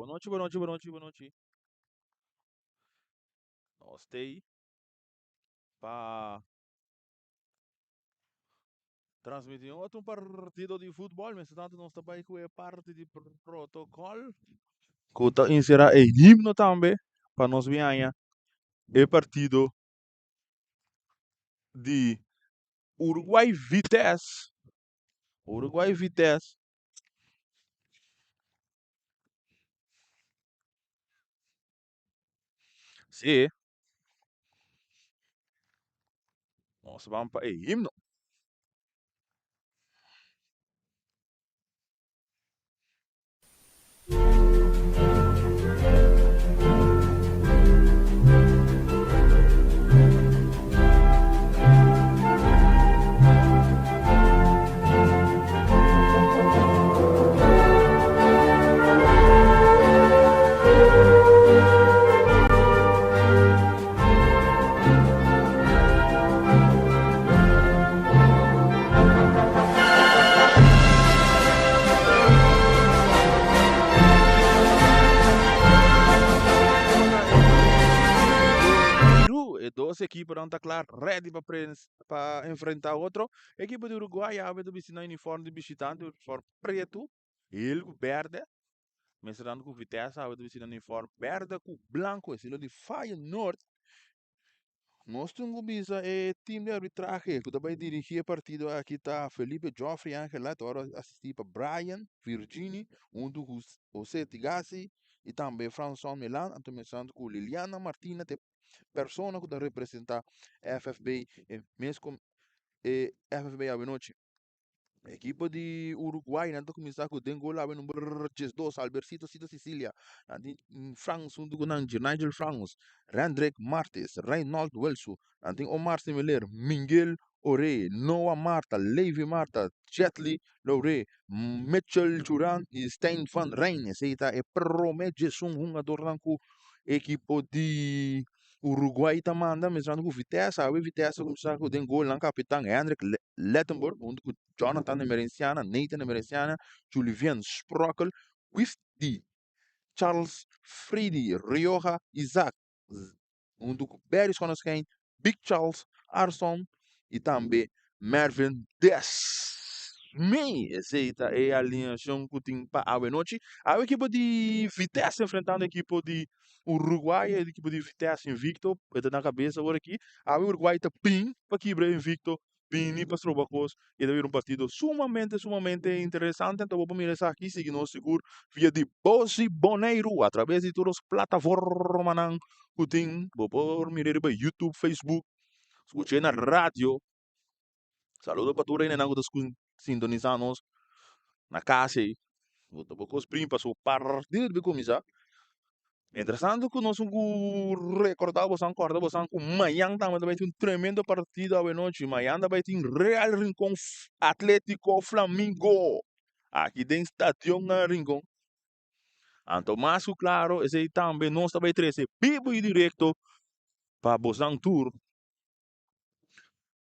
Bon nochi, bon nochi, bon nochi, bon nochi. Nos tei pa transmiti otro partido di futbol. Mientras tanto nos ta bai ku e parti di protocol ku ta insera e himno tambe pa nos bin haña e partido di Uruguay Vitesse. Uruguay Vitesse. Sí. Nos ban pa e himno. E dos ekiponan ta kla ready pa pa enfrenta otro. Ekipo di Uruguay awe ta bisti nan uniform di bishitante, uniform pretu, hel ku berde. Mestrando ku Vitesse awe ta bisti nan uniform berde ku blanco, estilo di Feyenoord. Nos tin ku bisa e team di arbitrahe ku ta bai dirigí e partido aki ta Felipe Joffrey Angela, ta wòrdu asistí pa Brian Virgini huntu ku Jose Tigasi i tambe Franson Milan, anto mestrando ku Liliana Martina ta e persona ku ta representá FFB e mes ku e FFB awenochi. Ekipo di Uruguay nan ta kuminsá ku den gol awe number 12 Albercito Cito Sicilia. Nan tin Frans huntu ku nan Nigel Frans, Rendrick Martis, Reynold Welsu. Nan tin Omar Similer, Miguel Ore, Noah Marta, Levi Marta, Jetly Lore, Mitchell Churan i Stijn van Rijn. Esei ta e promé djesun hungadornan ku ekipo di Uruguay ta manda mesrando ku Vitesse. Awe Vitesse a kuminsá ku den gol nan kapitan Hendrik Lettenborg huntu ku Jonathan Emerenciana, Nathan Emerenciana, Julivien Sprockel, Wifdy Charles Fredy Rioja Isaac huntu ku Barry Schonestein, Big Charles Arson i tambe Mervin Desmee. Esei ta e alineashon ku tin pa awe nochi. Awe ekipo di Vitesse enfrentando ekipo di Uruguay, e ekipo di Vitesse invicto, e ta na kabesa awor aki. Awe Uruguay ta bin pa kibra e invicto, bini pa stroba kos i ta bira un partido sumamente sumamente interesante. Anto bo por mira esaki, sigui nos sigur via di Bosi Boneiru atraves di tur nos plataformanan ku tin. Bo por mira riba YouTube, Facebook, skuch'é na radio. Saludo pa tur hendenan ku ta sintonisá nos na kas ei. Bo ta bo kos brin pasobra partido debe kuminsá. Mientras tanto ku nos ku rekordá bosan, kòrda bosan ku mañan tambe ta bai tin un tremendo partido awenochi. Mañan ta bai tin Real Rincon Atletico Flamingo aki den stadion na Rincon. Anto mas ku klaro esei tambe nos ta bai trese bibu i direkto pa bosan tur.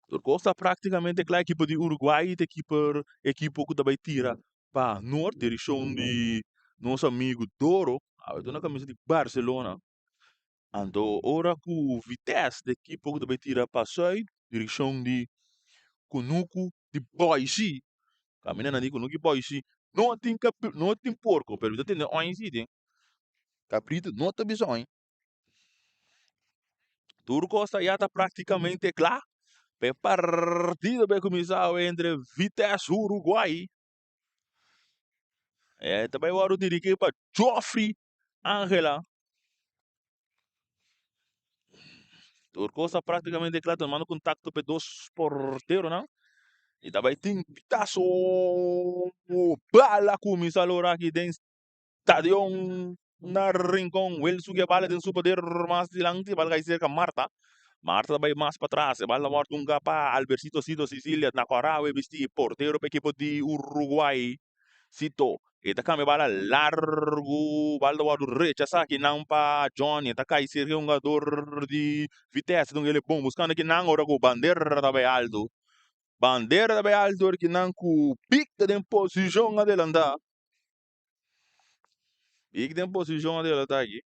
Tur kos ta práktikamente kla. Ekipo di Uruguay ta ekipo ekipo ku ta bai tira pa nort direkshon di nos amigu Doro. Awe ta na kamisa di Barcelona. Anto ora ku Vitesse ta ekipo ku ta bai tira pa sùit direkshon di Kunuku di Boise. Kaminda nan di Kunuku di Boise no tin no tin porko pero mi ta tende oin si tin. Kabritu no ta bisa oin. Tur kos ta ya ta práktikamente kla pa e partido bai kuminsá awe entre Vitesse Uruguay. E ta bai wòrdu dirigí pa Geoffrey Angela. Tur kos ta práktikamente kla, tomando kontakto pa e dos porteronan. I ta bai tin pitaso bala kuminsá lora aki den Stadion na Rincon. Wilson ke bala den su poder mas dilanti. E bala kai serka Marta. Marta ta bai mas patras. E bala wòrdu hunga pa Albercito Cito Sicilia. Na Corao e bisti portero pa ekipo di Uruguay. Cito e ta kambia bala largu. Bala ta wòrdu rechasá kinan pa Johnny. E ta kai serka e hungador di Vitesse. Dunga el e bon buskando kinan ora ku bandera ta bai altu. Bandera ta bai altu ora kinan ku Big ta den posishon adelantá. Big den posicion di atake.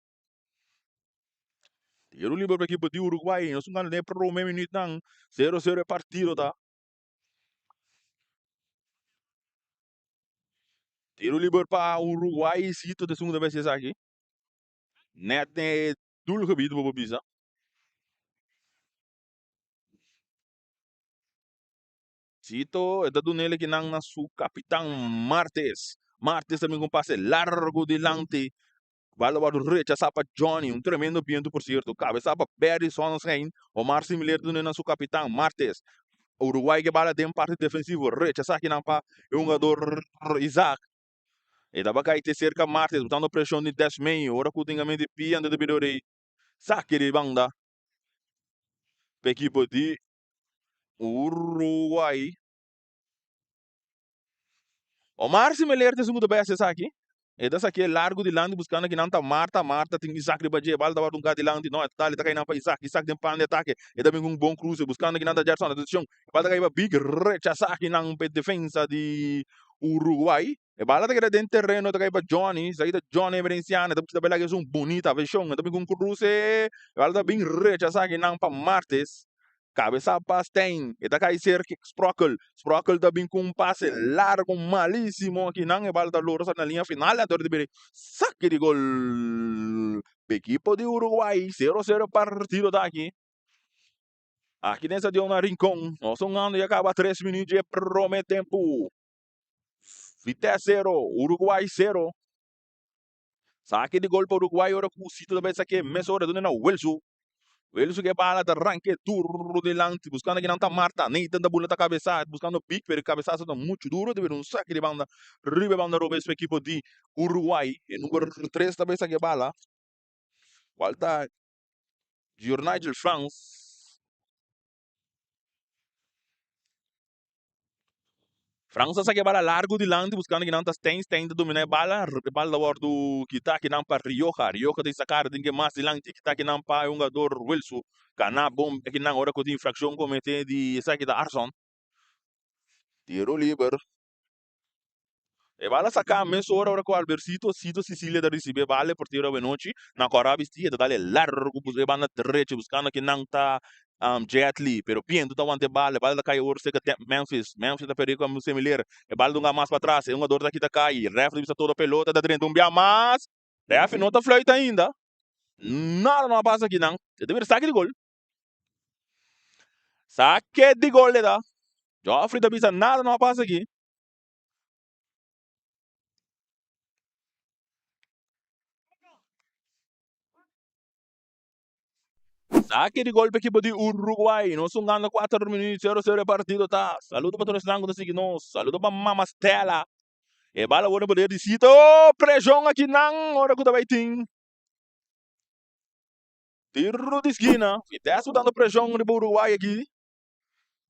Tiro liber pa ekipo di Uruguay. Nos gana den e prome minuutnan. 0-0 e partido ta. Tiro liber pa Uruguay. Sito de segunda vez esaki. Net den e doelgebied bo por bisa. Sito e ta dun'el ekinan na su kapitan Martes. Martes ta bin ku un pase largu dilanti. Bal a wòrdu rechasá pa Johnny, un tremendo bientu por sierto. Kabesá pa Barry Sonnenschein. Omar Similer ta dun'el na su kapitan Martes. Uruguay ke bala den parti defensivo. Rechasá akinan pa e hungador Isaac. E tabata kai te serka Martes, botando preshon di Desmey. Ora ku tin kaminda di pia anto ta bira ora ei saki di banda pa ekipo di Uruguay. Omar Simeler ta esun ku ta bai hasi esaki. E ta saki'é largu dilanti buskando kinan ta Marta. Marta tin Isaac riba dje. E bal ta wòrdu un ka dilanti. No, e ta dal, e ta kai nan pa Isaac. Isaac den plan di atake. E ta bin ku un bon kruse buskando kinan ta Gerson. Atenshon, e bal ta kai pa Big. Rechasá kinan pa e defensa di Uruguay. E bala ta keda den tereno, ta kai pa Johnny. Esaki ta Johnny Emerenciano. E ta buska ta bai laga esun bunita veshon. E ta bin ku un kruse. E bala ta bin rechasá kinan pa Martes. Kabesa pa Stein, e ta kai serka Sprockel. Sprockel ta bin ku un pase largo malisimo akinan. E bal ta lora sa na liña final anto ta bira sake di gol pa ekipo di Uruguay. Sero sero partido ta aki. Aki den stadion na Rincon. Nos ta hungando ya kaba tres minuut dje prome tempu. Vitesse sero, Uruguay sero. Sake di gol pa Uruguay ora ku Sito ta bai sake mesora duna na Wilsu. Wilsu ke bala ta ranke duro dilanti buskando kinan ta Marta. Nathan ta bula ta kabesa buskando Big pero e kabesaso ta muchu duro ta bira un sake di banda riba e banda robes pa ekipo di Uruguay. E number tres ta bai sake bala kual ta Jurnigel Frans. Frans a saka e bala largu dilanti buskando kinan ta Stein. Stein ta domina e bala. E bala ta wòrdu kita kinan pa Rioja. Rioja ta saka tin ke mas dilanti kita kinan pa e hungador Wilson. Gana bon kinan ora ku tin infrakshon komete di esaki ta Arson. Tiro liber. E bala saka mesora ora ku Albercito Cito Sicilia ta risibi e bala e portero awenochi na kòrá bisti e ta dal e largu buska e banda drechi buskando kinan ta Jetli pero Piento ta wanta e bala e bala ta kai awor serka Memphis Memphis ta perde ku Semiler e bala ta hunga mas patras e hungador ta kita kai ref ta bisa todo pelota ta drenta un bia mas ref no ta fluit ainda nada no a pasa akinan e ta bira saki di gol sake di gol e ta Geoffrey ta bisa nada no a pasa aki. Saque di golpe equipo di Uruguay. Nos hungando 4 minuut, 0-0 e partido ta. Saludo pa tur esnan ku ta sigui nos. Saludo pa Mama Stella. E bala worde poder di Cito. Presión aki nan ora ku ta bai tin. Tiro di skina. Vitesse botando presión riba Uruguay aki.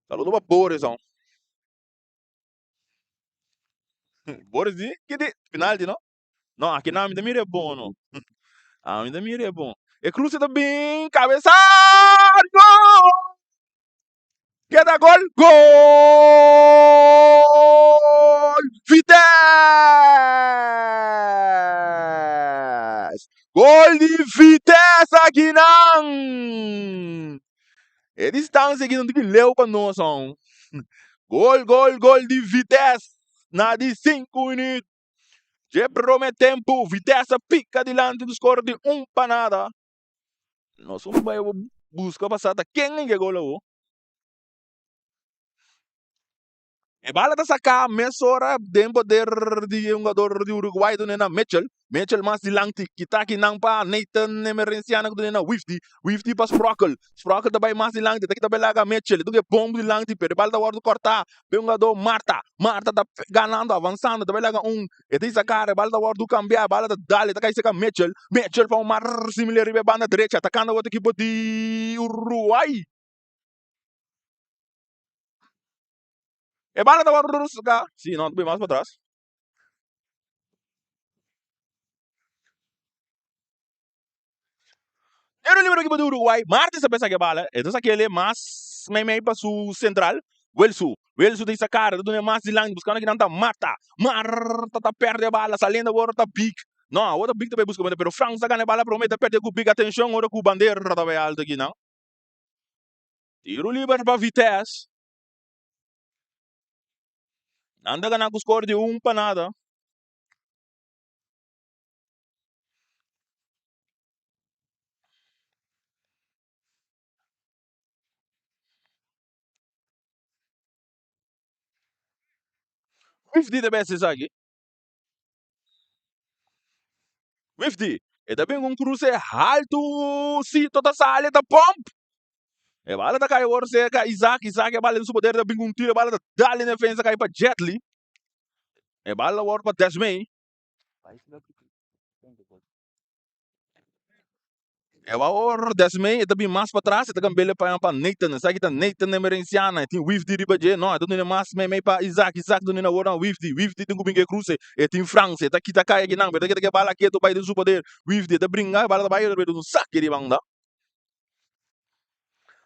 Saludo pa Boris. Boris di ki di penalti no? No, aki nan mi ta mira e bon no. Ami ta mira e bon. E cruce ta bin cabeza. Gol! Keda gol. Gol! Vitesse! Gol di Vitesse aki nan! E distancia aki no tin ki leu pa nos hon. Gol, gol, gol di Vitesse na di 5 minuut. Dje prome tempu Vitesse a pica dilanti ku score di 1 pa nada. Nos un bai busca pa sa ta ken e gol awo. E bala ta saká mesora den poder di e hungador di Uruguay dun'e na Mitchell. Mitchell mas dilanti, kita kinan pa Nathan Emerenciana ku dun'e na Wifty. Wifty pa Sprockel. Sprockel ta bai mas dilanti, ta kita bai laga Mitchell. E dun e bomb dilanti, pero e bala ta wòrdu kòrtá pa e hungador Marta. Marta ta ganando, avansando, ta bai laga un. E ta hisa kara, e bala ta wòrdu kambiá, e bala ta dal, e ta kai serka Mitchell. Mitchell pa un mar similar riba e banda drecha, atakando otro ekipo di Uruguay. E bala ta wòrdu ruská. Sí, no, ta bai mas patras. Era un libero ekipo di Uruguay. Martins ta pensa ke bala. E ta sak'el mas meimei pa su sentral. Wilsu. Wilsu ta hisa kara, ta duna mas dilanti, buskando kinan ta Marta. Marta ta perde e bala, saliendo awor ta Big. No, awor ta Big ta bay busca bandera, pero Frans ta gana e bala prome, ta perde cu Big. Atencion ora cu bandera ta bay alto aki nan. Tiro liber pa Vitesse. Nan ta gana cu score di un pa nada. Wifdi ta bes esaki. Wifdi, e ta bin un kruse haltu, Sito ta sali, ta pomp. E bala ta kai awor serka Isaac, Isaac e bala den su poder ta bin un tiro, e bala ta dal den defensa kai pa Jetli. E bala awor pa Desmey. E awor Desmey e ta bin mas patras, e ta kambele pa pa Nathan. Esaki ta Nathan Emerenciana, e tin Wifdi riba dje. No, e ta duna mas meimei pa Isaac. Isaac ta duna awor na Wifdi. Wifdi tin ku bin ku e kruse. E tin Frans, e ta kita kai akinan, pero e ta kita ku e bala ketu bai den su poder. Wifdi e ta bringa, e bala ta bai, e ta duna un saki riba anda.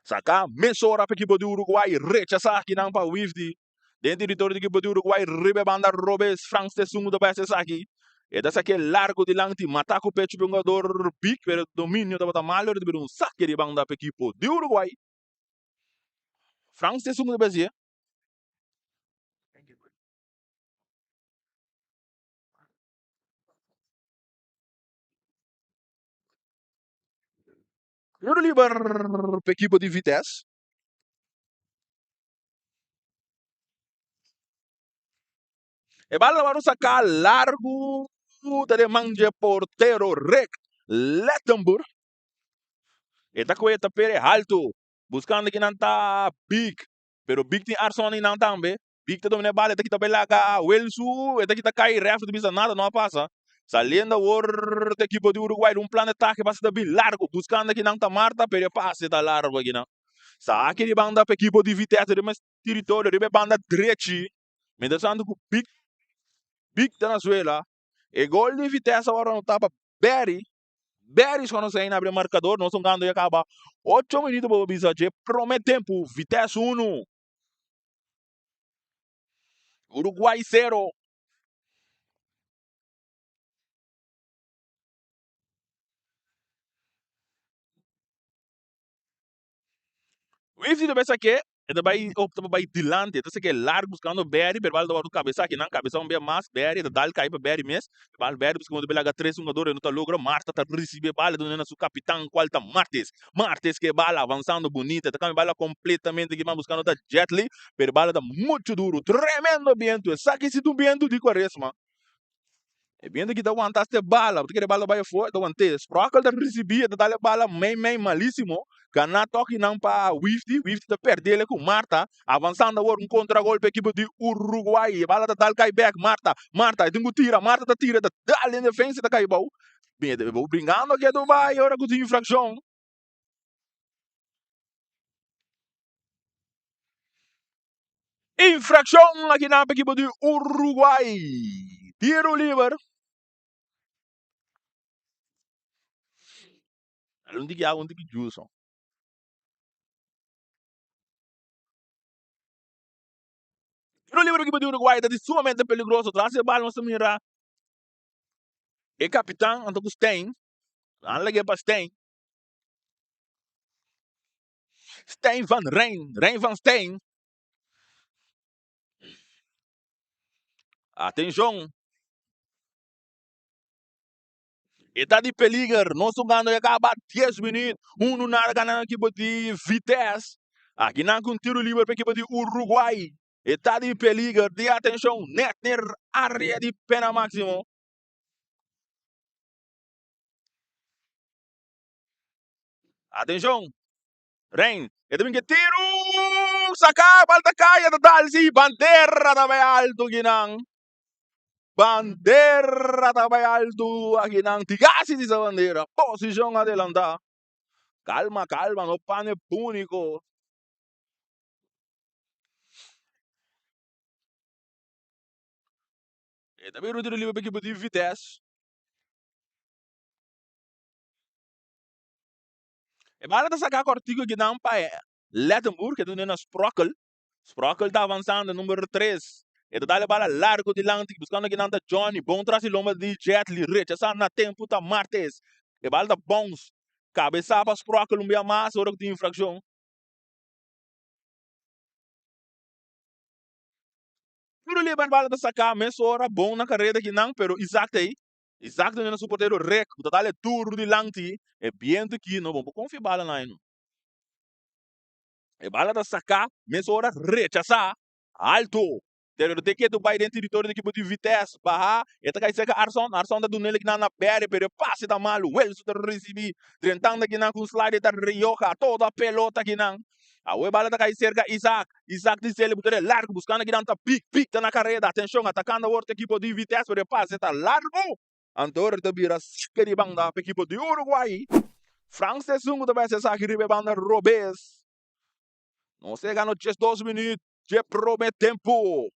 Saka mesora pa ekipo di Uruguay rechasa akinan pa Wifdi. Den teritorio di ekipo di Uruguay riba e banda robes Frans ta esun ku ta bai hasi esaki. E ta saki e largo dilanti mata ku pechu pa e hungador Big pero dominio tabata malo e ta bira un saki riba banda pa ekipo di Uruguay. Frans ta esun ku ta bai hasi e. Tiro liber pa ekipo di Vitesse. E bala wòrdu saká largu ta den man dje portero Rick Lettenburg. E ta kohe ta pere haltu buskando kinan ta Big. Pero Big tin Arson einan tambe. Big ta domina e bala e ta kita bai laga Wilsu e ta kita kai ref ta bisa nada no a pasa. Saliendo awor ta ekipo di Uruguay un plan de atake pasa ta bin largu buskando kinan ta Marta pero e pase ta largu akinan. Saki di banda pa ekipo di Vitesse riba e teritorio riba e banda drechi. Mientras tanto ku Big Big ta na suela. E gol di Vitesse awor anotá pa Barry. Barry skonosé ain abri e markador. Nos hungando ya kaba ocho minuto bo por bisa dje promé tempu Vitesse unu Uruguay sero. Wifdi ta pensa ke e ta bai opta pa bai dilanti, e ta seke largu buskando Barry, pero bal ta wòrdu kabesá akinan, kabesá un bia mas, Barry ta dal kai pa Barry mes, bal Barry buska modo pa e laga tres hungador e no ta logra, Marta ta risibí e bal e duna na su kapitan kual ta Martes, Martes ke e bala avansando bunita, e ta kambia bala kompletamente kiman buskando ta Jetly, pero e bala ta muchu duru, tremendo bientu, esaki si ta un bientu di kuaresma. E bientu ki ta wanta hasta e bala, bo ta kere e bala bai afó, e ta want'é. Sprockel ta risibí, e ta dal e bala mei mei malísimo, ganá tokinan pa Wifty, Wifty ta pèrdele ku Marta, avansando awor un kontragolpe ekipo di Uruguay, e bala ta dal kai bèk, Marta, Marta, e tin ku tira, Marta ta tira, e ta dal den defensa, e ta kai bou. Bo bringando ketu bai ora ku tin infrakshon. Infraccion aki na ekipo di Uruguay. Tiro liber. Un tiki awa, un tiki juice. Tiro liber ekipo di Uruguay ta di sumamente peligroso. Tras e bal nos ta mira e kapitan anto ku Stein. Nan lag'é pa Stein. Stein van Rijn, Rijn van Stein. Atenshon. E ta di peliger. Nos hungando ya kaba 10 minuut. Uno nada gana ekipo di Vitesse. Aki nan ku un tiro liber pa ekipo di Uruguay. E ta di peliger. Di atenshon. Net ner area di pena maximo. Atenshon! Rein, e ta bin ke tiru! Saka, bal ta kai, e ta dal si bandera ta bai altu kinan. Bandera ta bai altu akinan. Tigasi di sa bandera. Posishon adelantá. Kalma, kalma, no pane púniko. E ta bin rutiro liber pa ekipo di Vitesse. E bala ta saka kortiku kinan pa Lettenburg, e ta duna na Sprockel. Sprockel ta avansando, numero tres. E ta dal e bala largo dilanti buscando kinan ta Johnny. Bon tras di lomba di Jetly. Rechasa na tempo ta Martes. E bala ta bounce. Cabeza pa Sprockel un bia mas ora cu tin infraccion. Tiro liber bala ta saca mesora bon na careda kinan pero Isaac ta ey. Isaac ta na su portero Rick cu ta dal e duro dilanti. E biento aki no bon por confia bala na ey no. E bala ta saca mesora rechasa. Alto! Pero te ketu bai den teritorio di ekipo di Vitesse. Baha, e ta kai serka Arson. Arson ta dun'el kinan na Barry, pero e pase ta malu. Wilson ta risibi. Drentando kinan ku un slide ta Rioja. Toda pelota kinan. Awe e bala ta kai serka Isaac. Isaac di sele buta de largu buskando kinan ta Pick. Pick ta na kareda. Atenshon, atakando awor te ekipo di Vitesse, pero e pase ta largu. Anto ta bira sake di banda pa ekipo di Uruguay. Frans ta esun ku ta bai hasi esaki riba e banda robes. Nos a gana 82 minuut dje prome tempo.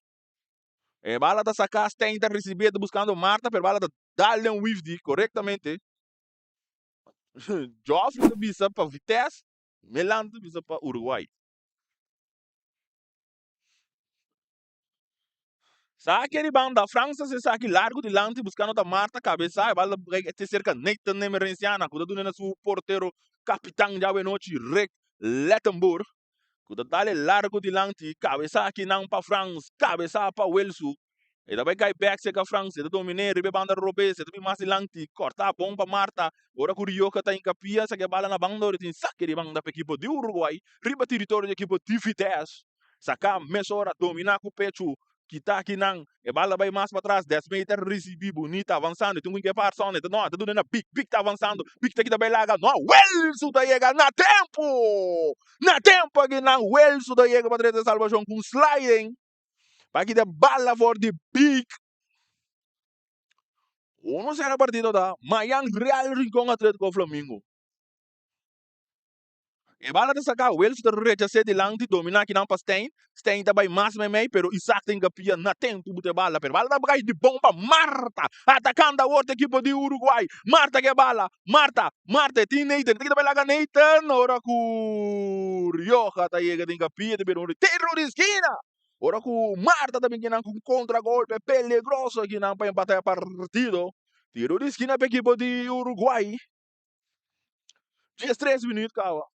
E bala ta saca, Stein ta ricibi, ta buscando Marta, pero bala ta dal den Wifdi correctamente. Joffrey ta bisa pa Vitesse, Milan ta bisa pa Uruguay. Saki di banda, Frans ta saki largo dilanti buscando ta Marta cabeza, e bala ta te cerca Nathan Emerenciana cu ta duna na su portero capitan djawe nochi Rick Lettenburg cu ta dale largo dilanti, cabeza akinan pa Frans, cabeza pa Wilsu, e ta bay cay bek cerca Frans, e ta domine riba e banda robes, e ta bin mas dilanti, corta bon pa Marta, ora cu Rioja ta hincapia, saki e bala na banda ora tin saki di banda pa ekipo di Uruguay riba territorio di ekipo di Vitesse. Saká mesora, dominá ku pechu, kita akinan, e bala bai mas patras, Desmey ta risibí bunita avansando, e tin ku ke pa Arson, e ta no, e ta duna na Big, Big ta avansando, Big ta kita bai laga, no, Welsu ta yega na tempu! Na tempu akinan, Welsu ta yega pa trese salbashon ku un sliding pa kita e bala for di Big. Uno sera partido ta mayan Real Rincon Atletico Flamingo. E bala ta saká, Wilson ta rechas'é dilanti, dominá kinan pa Stein. Stein ta bai mas meimei, pero Isaac ta hinkapia na tempu buta e bala. Pero bala ta bai di bon pa Marta. Atakando awor ta ekipo di Uruguay. Marta ke bala. Marta, Marta, e tin Nathan. Ta kita bai laga Nathan ora ku Rioja ta yega ta hinkapia ta bira un tiro di skina. Ora ku Marta ta bin kinan ku un kontragolpe peligroso kinan pa empatá e partido. Tiro di skina pa ekipo di Uruguay. 13 minuut kawa.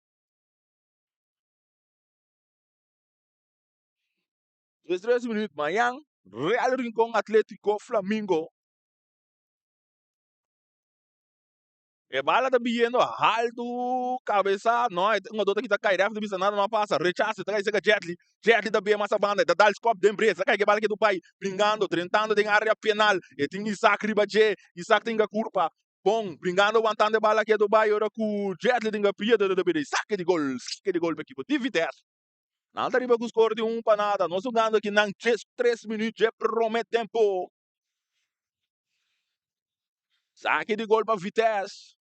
13 minuut mañan Real Rincon Atletico Flamingo. E bala ta biyendo haltu kabesa no e un ta kita kai ref ta bisa nada no a pasa rechazo ta kai seka Jetli Jetli ta biye mas a banda e ta dal skop den bres ta kai ke bala ke Dubai bringando drentando den area penal e tin Isaac riba dje Isaac ta hinka kurpa Bon, bringando wantando e bala ketu bai ora ku Jetli tin kapia ta ta bira e sake di gol, sake di gol pa ekipo di Vitesse. Nan ta riba ku skor di un pa nada. Nos hugando aki nan 13 minuut dje prome tempo. Sake di gol pa Vitesse.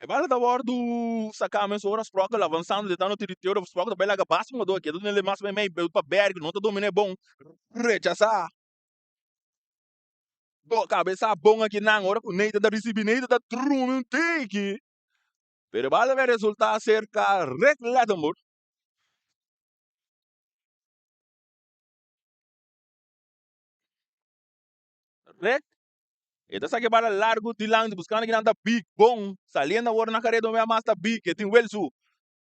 E bala ta wòrdu saká mesora, Sprockel avansando den tano teritorio, Sprockel ta bai laga basta hungadó aki, e ta dun'e mas meimei pa Berg, no ta dominá e bon, rechasá. Bo kabesá bon akinan, ora ku Nathan ta risibí, Nathan ta drumi un tiki, pero e bala ta bai resultá serka Rick Lettenburg. Rick E ta saki bala largu dilanti buskando kinan ta Big bon saliendo awor na kareda un bia mas ta Big e tin Welsu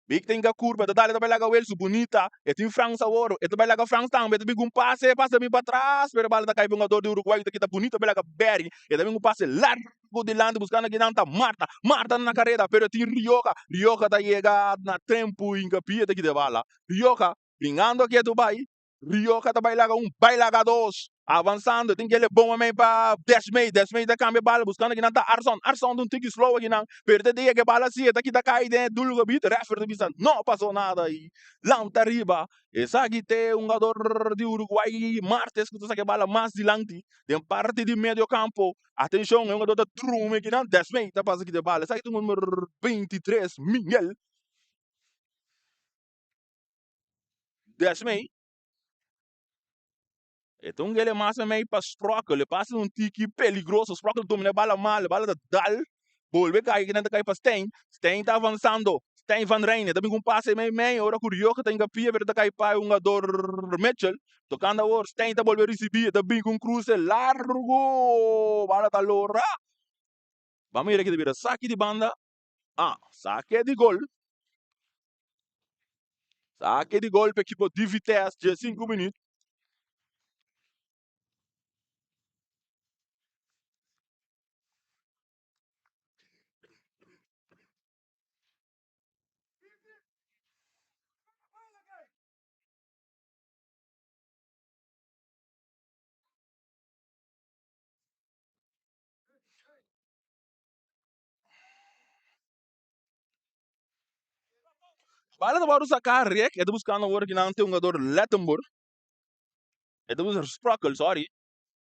Big ta hinka kurba e ta dale ta bai laga Welsu bunita e tin Frans awor e ta bai laga Frans tambe e ta bin ku un pase e pase ta bin patras pero e bala ta kai pa un hungador di Uruguay ku ta kita bunita bai laga Berry e ta bin ku un pase largu dilanti buskando kinan ta Marta Marta na kareda pero e tin Rioja Rioja ta yega na tempu hinka pia e ta kita e bala Rioja bringando ketu bai Rioja ta bai laga un, bai laga dos. Avansando, tin kele bon mei pa Desmey. Desmey ta kambia bala buskando kinan ta Arson. Arson ta un tiki slow akinan. Pero te dia ke bala si e ta kita kai den e doel gebied. Refer ta bisa no pasó nada i lanta riba. Esaki t'e hungador di Uruguay Martes ku ta saka e bala mas dilanti den parti di medio kampo. Atenshon, e hungador ta drumi akinan. Desmey ta pasa kita e bala. Esaki ta number 23, Miguel. Desmey. E ta un gele mas mei pa Sprockel. E pasa un tiki peligroso. Sprockel domina e bala mal. E bala ta dal. Bolbe kai. Kinan ta kai pa Stein. Stein ta avansando. Stein van Rijn. E ta bin ku un pase mei mei. Ora ku Rioja ta hinka pia pero ta kai pa e hungador Mitchell. Tokando awor Stein ta bolbe risibi. E ta bin ku un kruse largo. Bala ta lora. Ban mira ki ta bira saki di banda. Ah, sake di gol. Sake di gol pa ekipo di Vitesse, 15 minuut. Bala ta wòrdu saká rek, e ta buskando awor kinan te hungador Lettenburg. E ta buska Sprockel, sorry.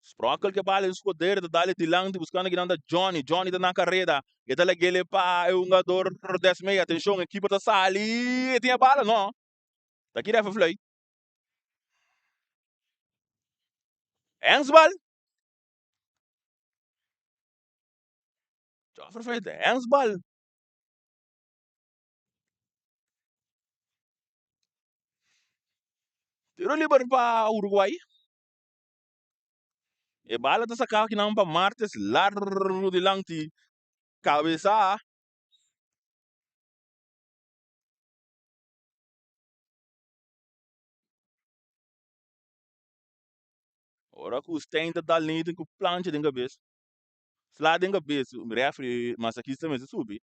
Sprockel ke bala den su poder, e ta dal e dilanti buskando kinan ta Johnny. Johnny ta na kareda, e ta lag'el pa e hungador Desmey. Atenshon, e keeper ta sali, e tin e bala? No. Ta ki ref a fluit. Handsbal. Joffre fluit handsbal. Tiro liber pa Uruguay. E bala ta saká kinan pa Martes largo dilanti. Kabesa. Ora ku Stein ta dal Nathan ku plancha den kabes. Sla den kabes. Refri masakista mester subi.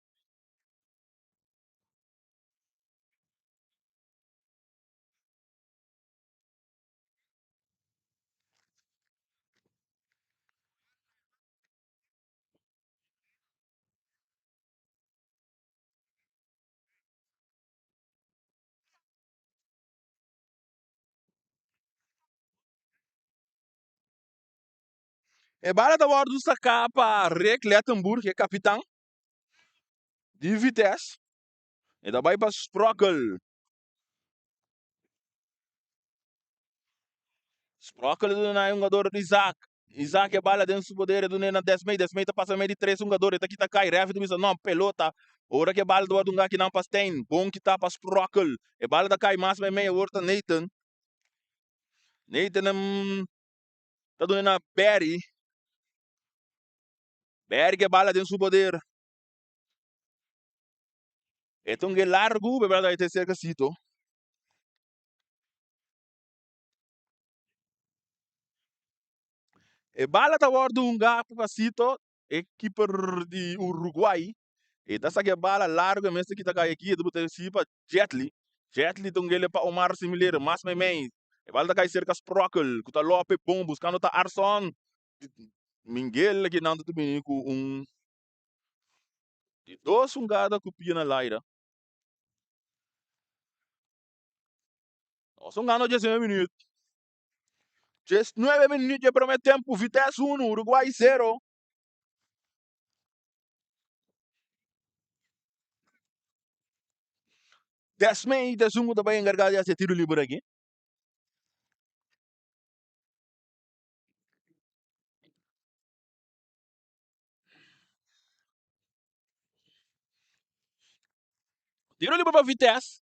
E bala ta wòrdu saká pa Rick Lettenburg, e kapitan di Vitesse. E ta bai pa Sprockel. Sprockel ta duna e hungador Isaac. Isaac e bala den su poder, e duna na Desmey. Desmey ta pasa mei di tres hungador, e ta kita kai. Refi ta bisa no, pelota. Ora ku e bala ta wòrdu hunga akinan pa Stein. Bon kita pa Sprockel. E bala ta kai mas mei mei, awor ta Nathan. Nathan ta duna na Barry. Barry ku e bala den su poder. E ta un ge largu, pero bala ta serka Sito. E bala ta wòrdu hungá pa Sito, e keeper di Uruguay. E ta saka e bala largu, e mester kita kai aki, e ta buta si pa Jetli. Jetli ta un gele pa Omar Similer, mas meimei. E bala ta kai serka Sprockel, ku ta lope bon, buskando ta Arson. Mingel aki nan ta bini ku un di dos hungada ku pia na laira. Nos hungando 19 minuut. 19 minuut dje prome tempu, Vitesse 1, Uruguay 0. Desmey ta esun ku ta bai enkargá di hasi e tiro liber aki. Tiro liber pa Vitesse.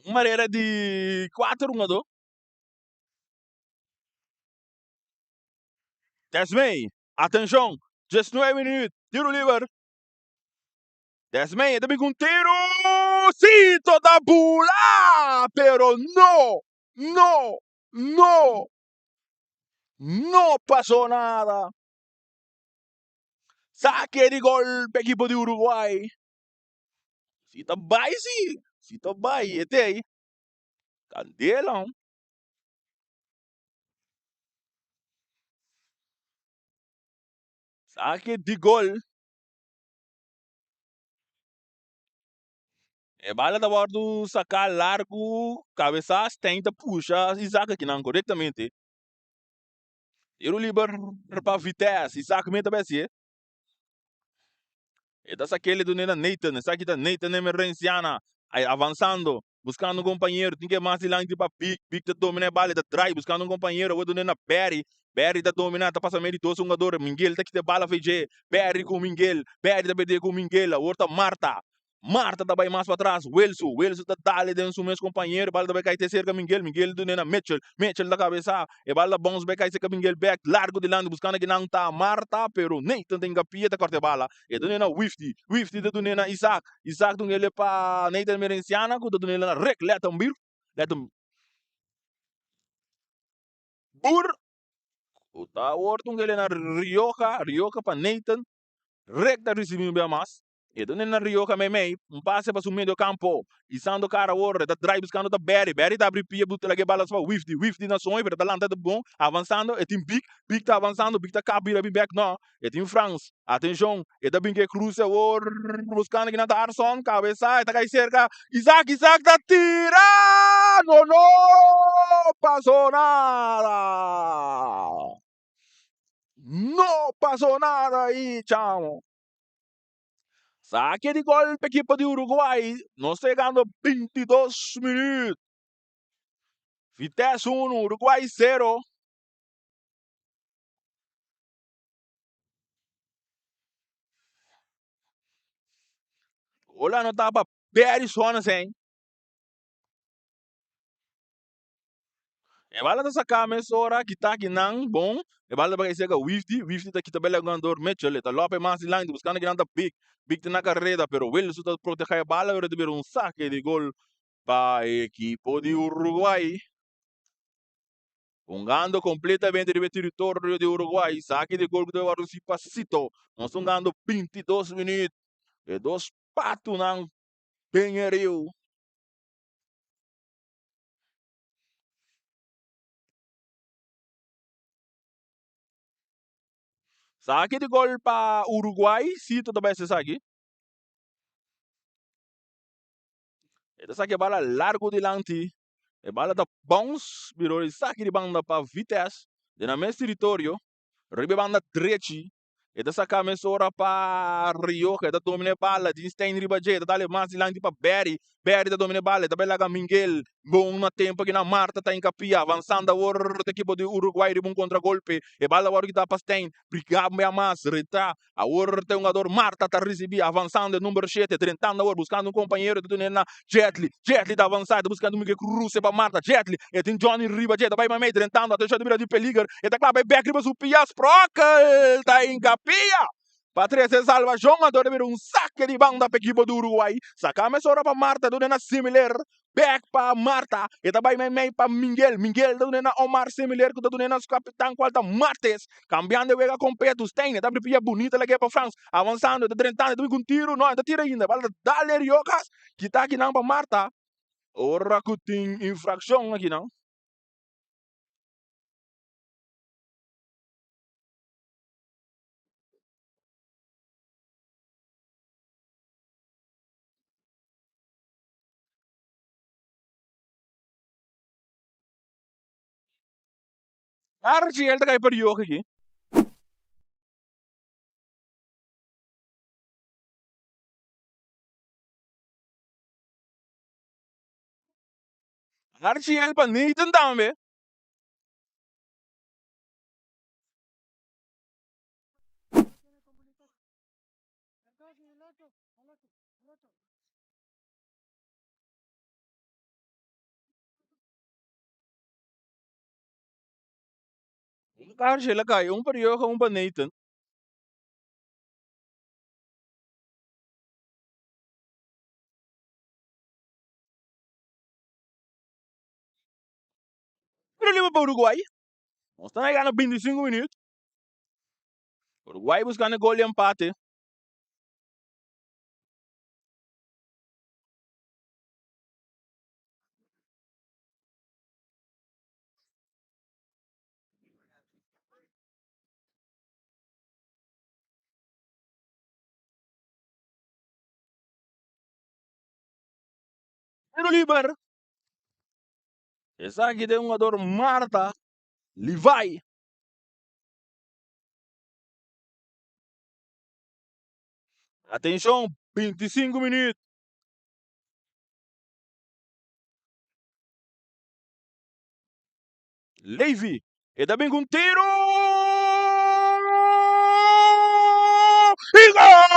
Un manera di cuatro hungador. Desmey, atencion, 19 minuut, tiro liber. Desmey, e ta bin cu un tiro, Sito ta bula, pero no, no, no, no pasó nada. Saque di gol pa equipo di Uruguay. Si ta bai si, si ta bai, e te Candela. Saque di gol. E bala ta wòrdu saká largu, kabesá Stein ta pusha Isaac akinan korektamente. Tiro liber pa Vitesse, Isaac mes ta bai hasié. E ta sak'é dun'é na Nathan, esaki ta Nathan Emerenciana, avansando, buskando un kompañero, tin ke mas dilanti pa Big, Big ta dominá e bala, e ta drai buskando un kompañero, awor dun'é na Barry, Barry ta dominá, ta pasa medio di dos hungador, Mingel ta kita e bala for dje, Barry ku Mingel, Barry ta perdé ku Mingel, awor ta Marta, Marta ta bai mas patras, Wilson, Wilson ta dale den su mes kompañero, e bala ta bai kai te serka Mingel, Mingel dun'é na Mitchell, Mitchell ta kabesá, e bala ta bounce bai kai serka Mingel bèk, largu dilanti buskando kinan ta Marta, pero Nathan ta hinkapia ta kòrta e bala, e dun'é na Wifty, Wifty ta dun'é na Isaac, Isaac dun'é le pa Nathan Merenciana ku ta dun'é na Rick Lettenbier, Lettenboer, ku ta awor dun'é na Rioja, Rioja pa Nathan, Rick ta risibí un bia mas. E ta na Rioja meimei, un pase pa su medio campo. Isando cara awor, e ta draai buscando ta Barry. Barry ta abri pia buta laga e bala pa Wifty. Wifty na soño pero ta lanta ta bon, avansando. E tin Big, Big ta avansando, Big ta kap bira bin bek. No, e tin Frans. Atencion, e ta bin ke cruce awor, buscando kinan ta Arson. Cabeza, e ta kai cerca Isaac, Isaac ta tira! No, no pasó nada! No pasó nada ahí, chamo. Sake di gol pa ekipo di Uruguay. Nos ta yegando 22 minuut. Vitesse 1, Uruguay 0. Gol anotá pa Barry Swanesen. E bala ta saká mesora, kita akinan, bon. E bala ta bai serka Wifty, Wifty ta kita bel jugador Mitchell, e ta lope mas dilanti buskando kinan ta Big. Big ta na kareda pero Wilson ta protegá e bala pero ta bira un sake di gol pa e ekipo di Uruguay. Hungando kompletamente riba e teritorio di Uruguay, sake di gol ku ta wòrdu hasi pa Sito. Nos ta hungando 22 minüt, e dos patunan den e riu. Saki di gol pa Uruguay, Sito ta bai haci esaki. E ta saki e bala largo dilanti. E bala ta bounce, biro di saki di banda pa Vitesse, den nan mes teritorio, riba e banda drechi. E ta saka mesora pa Rioja, e ta domina e bala, tin Stein riba dje, e ta dale mas dilanti pa Barry, Barry ta domina e bala, e ta bai laga Mingel, bon na tempo aki na Marta ta hinkapia, avansando awor ta ekipo di Uruguay riba un kontragolpe, e bala awor kita pa Stein, briga bia mas, reta, awor ta e hungador Marta ta risibi, avansando e number shete, drentando awor, buskando un kompañero, e ta duna na Jetli, Jetli ta avansa, e ta buskando Miguel Cruz pa Marta, Jetli, e tin Johnny riba dje, ta bai mamey drentando, atencion ta bira di peliger, e ta klapa e bek riba su pia, Sprokel ta hinka pia pa trece salvacion, anto ta bira un sake di banda pa ekipo di Uruguay, saka mesora pa Marta, duna na Similer, bek pa Marta, e ta bai meimei pa Miguel, Miguel ta duna na Omar Similer ku ta duna na su kapitan kual ta Martes, kambiando e wega kompleto, Stein e ta abri pia bunita lag'e pa Frans, avansando, e ta drentando, e ta bin ku un tiru, no e ta tira ainda, bala ta dale Riojas. Kita akinan pa Marta ora ku tin infrakshon akinan. Archie el ta kai pa Rioja aki. Archiel pa Nathan tambe. Un pa Archiel a kai, un pa Rioja, un pa Nathan. Problema pa Uruguay. Nos ta gana 25 minuut. Uruguay buscando gol de empate. Tiro liber. Esaki ta e hungador Marta Levi. Atenshon, 25 minuut. Levi, e ta bin ku un tiru! I gol!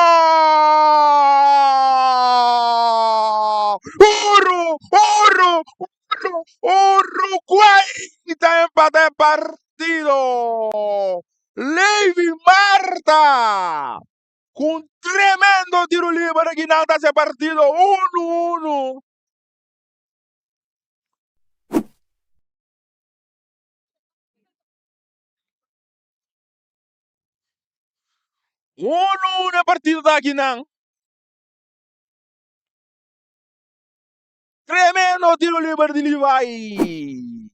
Uru, uru, uru, Uruguay ta empata e partido! Levi Marta ku un tremendo tiru liber aki nan ta hasi e partido unu unu. Uno uno e partido ta aki nan. Tremendo tiro liber di Levi.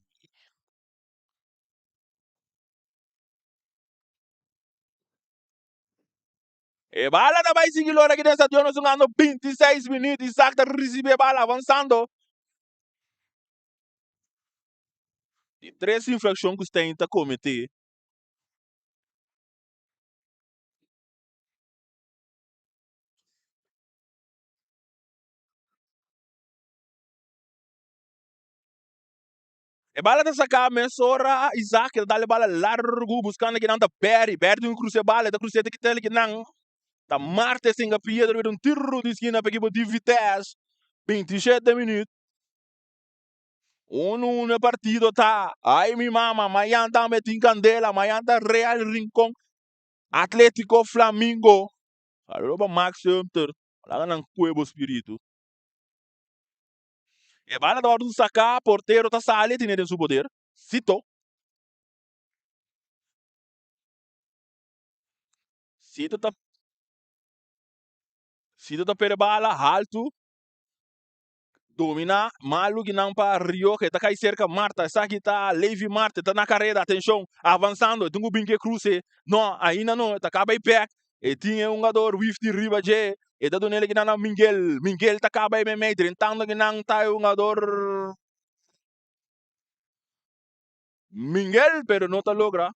E bala ta bai sigui lora aki den stadion nos jugando 26 minuut. Isaac ta ricibi e bala avanzando. Di tres infraccion cu Stein ta comete. E bala ta saca mesora Isaac ta dal e bala largo buscando kinan ta Barry. Barry tin cu cruza e bala, e ta cruza e ta kita el kinan. Ta Marte singa pia ta bira un tiro di skina pa ekipo di Vitesse. 27 minuut. Uno uno e partido ta. Ay mi mama, mayan tambe tin candela, mayan ta Real Rincon, Atletico Flamingo. Saludo pa Max Sumter. Laga nan kue bo spiritu. E bala ta wòrdu saká, portero ta sali, tene den su poder. Sito. Sito ta Sito ta pere bala haltu, dominá malu kinan pa Rioja, e ta kai serka Marta, esaki ta Levi Marta, e ta na kareda, atenshon, avansando, e tin ku bin ku e kruse, no, ainda no, e ta kaba e bèk, E tin e hungador Wifty riba dje, e ta dun'el kinan na Miguel, Miguel ta kaba e meimei, drentando kinan ta e hungador Miguel, pero no ta logra.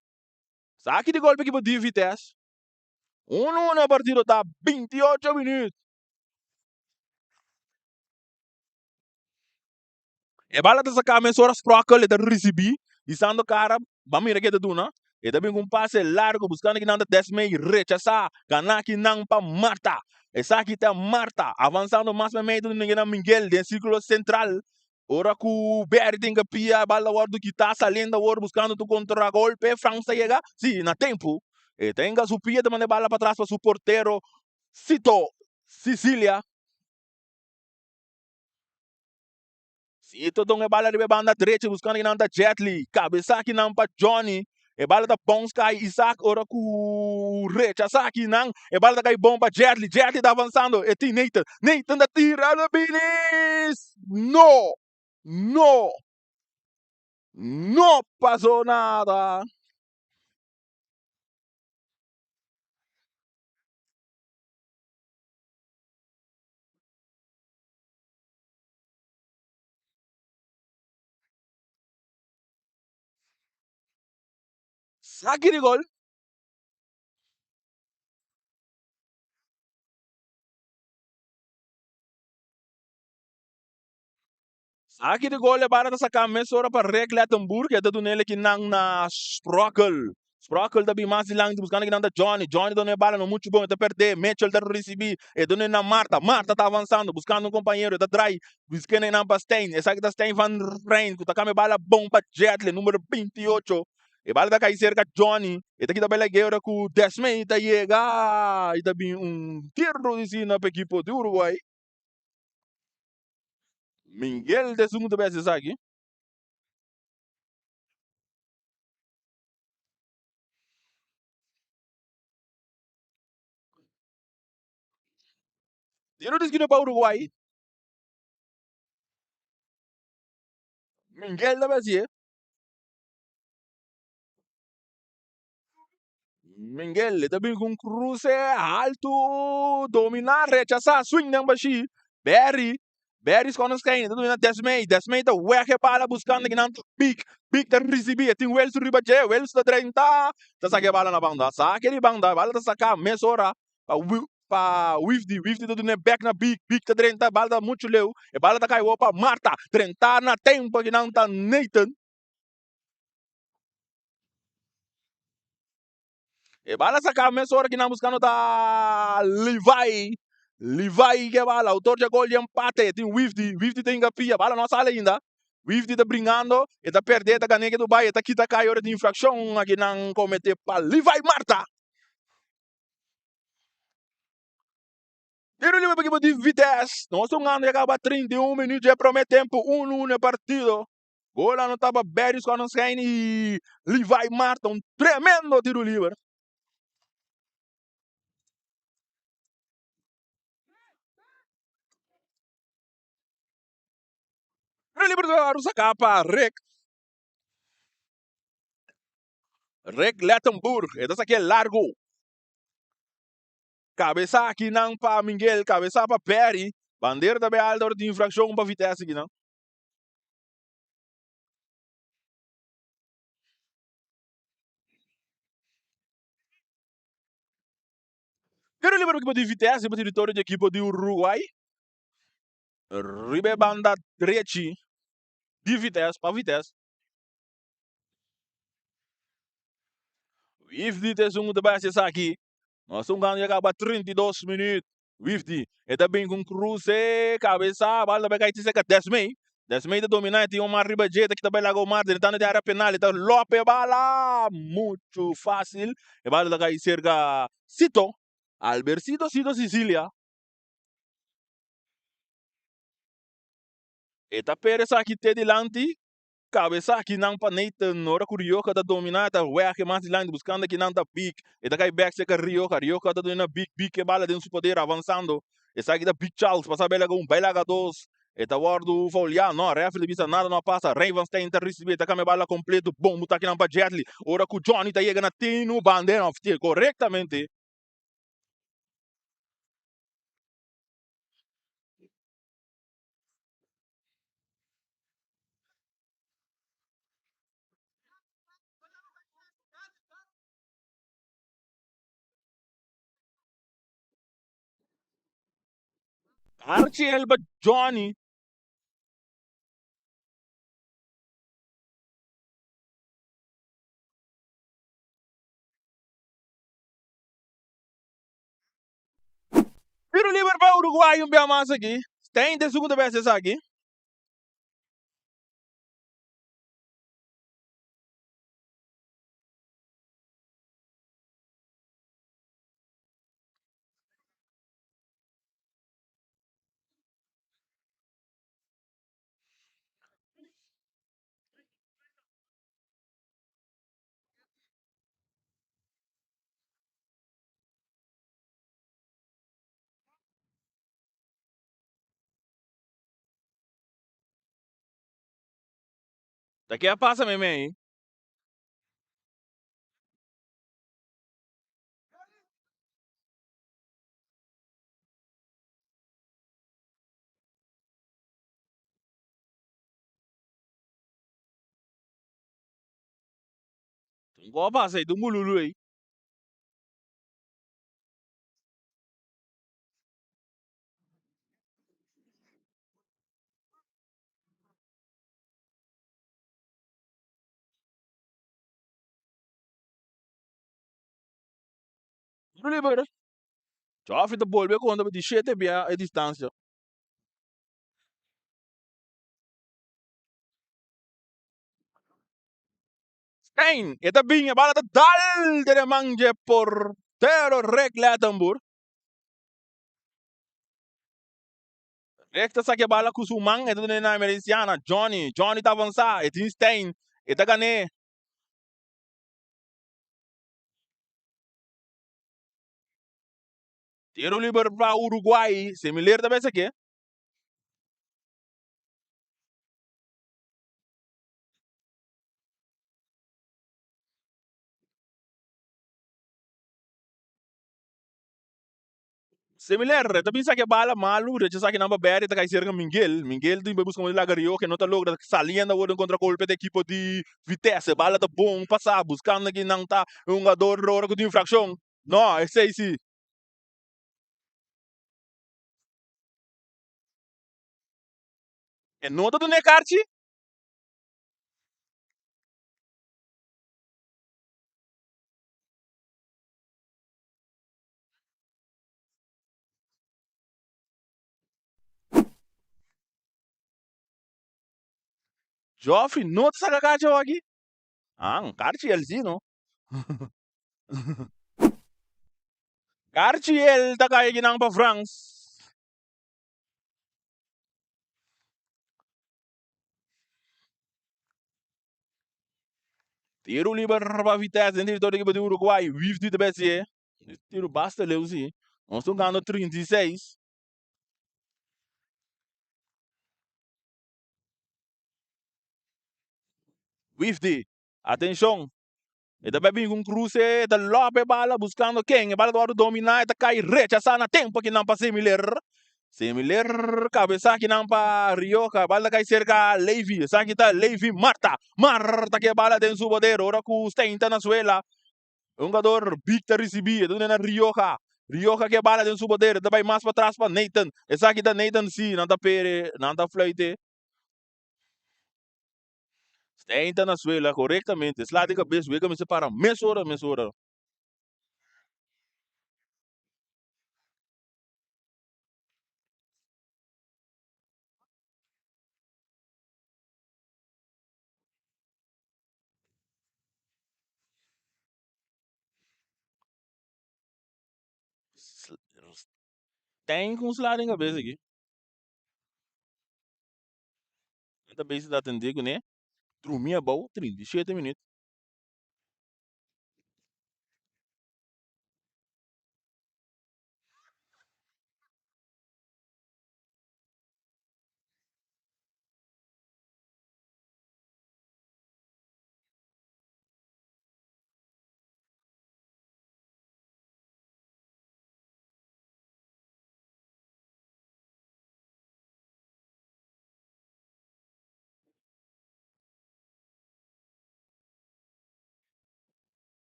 Saki di golpe ekipo di Vitesse. Uno uno e partido ta 28 minuut. E bala ta saká mesora Sprockel, e ta risibí, bisando kara, Ban mira ke e ta duna. E ta bin ku un pase largu, buskando kinan ta Desmey, rechasá, ganá kinan pa Marta. Esaki ta Marta, avansando mas meimei ta duna kinan Miguel den sirkulo sentral. Ora ku Berry tin ke pia, e bala ta wòrdu kitá, saliendo awor buskando tu kontragolpe, Frans ta yega, si, na tempu. E ta hinka su pia, ta manda e bala patras pa su portero Sito Sicilia. Sito don e bala riba e banda drechi buscando kinan ta Jetli. Cabeza kinan pa Johnny. E bala ta bounce kai Isaac ora cu rechasa kinan. E bala ta kai bon pa Jetli. Jetli ta avanzando. E tin Nathan. Nathan ta tira lo binis. No! No! No pasó nada. Saki di gol. Saki di gol e bara ta saka mesora pa Rick Lettenburg. E ta dun'el kinan na Sprockel. Sprockel ta bin mas dilanti buscando kinan ta Johnny. Johnny ta duna e bala no mucho bon e ta perde. Mitchell ta ricibi. E duna na Marta. Marta ta avanzando buscando un compañero. E ta draai buscando nan pa Stein. Esaki ta Stein van Rijn cu ta cambia e bala bon pa Jetle numero 28. E bala ta cay cerca Johnny. E ta kita bela guera cu Desmay ta yega y ta bin un tiro di sina pa ekipo di Uruguay. Miguel ta esun cu ta bay haci esaki. Tiro di skina pa Uruguay. Miguel ta bay haci'e. Miguel ta bin ku un kruse altu, dominá, rechasá, swing den bashí. Berry. Berry Schonestein ta duna Desmey, Desmey ta wèg e bala buskando kinan ta Big, Big ta risibí, e tin Wilson riba dje, Wilson ta drenta, ta saka e bala na banda, saka di banda, e bala ta saka mesora pa pa Wifdi, Wifdi ta duna e bèk na Big, Big ta drenta, e bala ta muchu leu, e bala ta kai wou pa Marta, drenta na tempo kinan ta Nathan. E bala saca mesora ki nan buscando ta Levi. Levi ke bala, autor dje gol di empate. Tin Wifdi, Wifdi ta hinga pia, bala no a sali ainda. Wifdi ta bringando, e ta perde, e ta gane ke Dubai, e ta kita kai ora di infraccion aki nan comete pa Levi Marta. Tiro libre pa ekipo di Vitesse. Nos ta hungando ya caba 31 minuut dje prome tempo, 1-1 e partido. Gol anotá pa Berry Schonenschijn y Levi Marta, un tremendo tiro liber. Tiro liber ta saká pa Rick. Rick Lettenburg, e ta saké largo. Kabesa akinan pa Miguel, kabesa pa Berry. Bandera ta bay alta ora tin infraccion pa Vitesse akinan. Tiro liber ekipo di Vitesse riba teritorio di ekipo di Uruguay. Riba e banda drechi di Vitesse, pa Vitesse. Wifdi ta esun ku ta bai hasi esaki. Nos ta hungando ya kaba 32 minuut. Wifdi, e ta bin ku un kruse, kabesa, bal ta bai kai serka Desmey. Desmey ta dominá, e tin Omar riba dje, ta kita bai laga Omar drentando den área penal, e ta lòp e bala muchu fásil. E bala ta kai serka Sito, Albercito Sito Sicilia. E ta pere esaki te dilanti. Kabesa akinan pa Nathan, ora ku Rioja ta dominá ta wèg e mas dilanti buskando akinan ta Big, e ta kai bèk serka Rioja, Rioja ta domina Big, Big e bala den su poder avansando, esaki ta Big Charles pasa bai laga un bai laga dos, e ta wòrdu fouliá, no, rèfri ta bisa nada no a pasa, Rey van Steyn ta risibí e ta kambia bala kompleto, bon buta akinan pa Jetley, ora ku Johnny ta yega na tenu bandera òf korektamente. Archie Elba Johnny. Tiro liber pa Uruguay un bia mas aki. Stein ta e segundo bes esaki. Ta ke a pasa meimei? Un ko a pasa ei, ta un bululu ei. Liber. Joffrey ta bolbe konta pa di shete bia e distansia. Stein, e ta bin, e bala ta dal den e man dje portero Rick Lettenboer. Rick ta saka e bala ku su man, e ta duna na Emerenciana. Johnny, Johnny ta avansá, e tin Stein, e ta gan'é. Tiro liber pa Uruguay, Semiler ta bai sake. Similar, ta bisa ke bala malu, rechasá ki nan pa Barry ta kai serka Mingel. Mingel tin bai buska un laga Rioja, no ta logra saliendo awor den kontragolpe di ekipo di Vitesse. Bala ta bon pasá, buskando ki nan ta e hungador ora ku tin infrakshon. No, esei si. E no ta duna e karchi? Joffrey no ta saka karchi awaki? Ah, un karchi el si no. Karchi el ta kai akinan pa Frans. Tiro liber pa Vitesse den territorio di ekipo di Uruguay. Wifdi ta besi e. Tiro basta leu si. Nos ta hungando 36. Wifdi, atenshon. E ta bai bin ku un kruse, e ta lòp e bala buskando ken. E bala ta wòrdu dominá, e ta kai rechasá na tempu akinan pa Semiler. Semiler kabesá akinan pa Rioja. E bala ta kai serka Levi. Esaki ta Levi Marta. Marta ke bala den su poder ora ku Stein ta na suela. E hungador Big ta risibí, e ta duna na Rioja. Rioja ke bala den su poder, e ta bai mas patras pa Nathan. Esaki ta Nathan sí, nan ta pere, nan ta fluite. Stein ta na suela korektamente. Sla di kabes, wega mester para mesora, mesora. Stein ku un sla den kabes aki. Nan ta bezig ta atendé kuné. Drumi abou 37 minüt.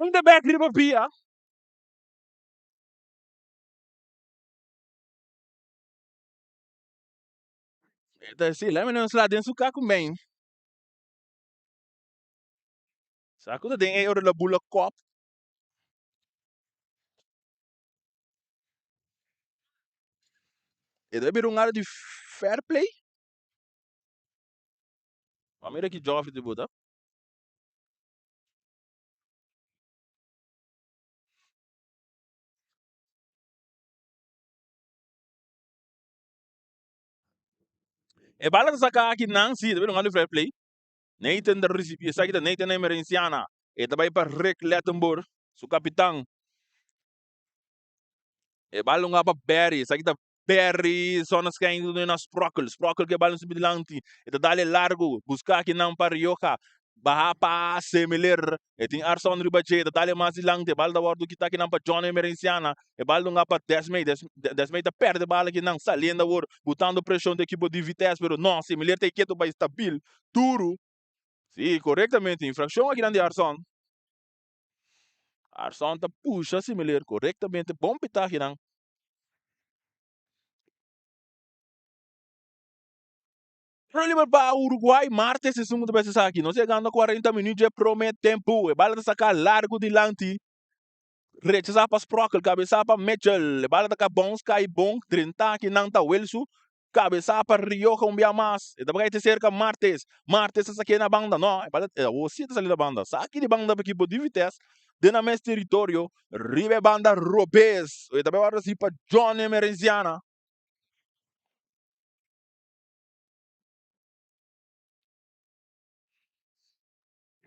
Un de bek riba pia. E ta si, lami no sla den su kaku men. Sa ku ta den e ora la bula kop. E ta bira un área di fair play. Ma mira ki Joffrey ta buta. E bala ta saka aki nan, si, ta bira un área di fair play. Nathan ta ricibi esaki ta Nathan Emerenciana. E ta bay pa Rick Lettenboer, su capitan. E bal lunga pa Barry, esaki ta Barry Zonneschijn ta duna na Sprokkel. Sprokkel ke bal subi dilanti. E ta dale largo, busca akinan pa Rioja. Baha pa Semiler. E tin Arson riba dje, e ta dale mas dilanti. E bal ta wordo kita akinan pa John Emerenciana. E bal lunga pa Desmey. Desmey ta perde bal akinan, saliendo awor, butando presion di ekipo di Vitesse, pero no, Semiler ta e keto bay stabil. Duru. Si, korektamente. Infrakshon akinan di Arson. Arson ta pusha Similer korektamente. Bon pita akinan. Tiro liber pa Uruguay. Martes esun ku ta bes esaki. Nos yegando 40 minuut dje prome tempu. E bala ta saka largu dilanti. Rechasá pa Sprockel, kabesá pa Mitchell. E bala ta ka bounce kai bon. Drenta akinan ta Wilsu. Kabesá pa Rioja un bia mas. E ta bai te serka Martes. Martes ta sak'é na banda. No, e bala awor si e ta sali na banda. Saki di banda pa ekipo di Vitesse den nan mes teritorio. Riba e banda robes. E ta bai wòrdu resibi pa John Emerenciana.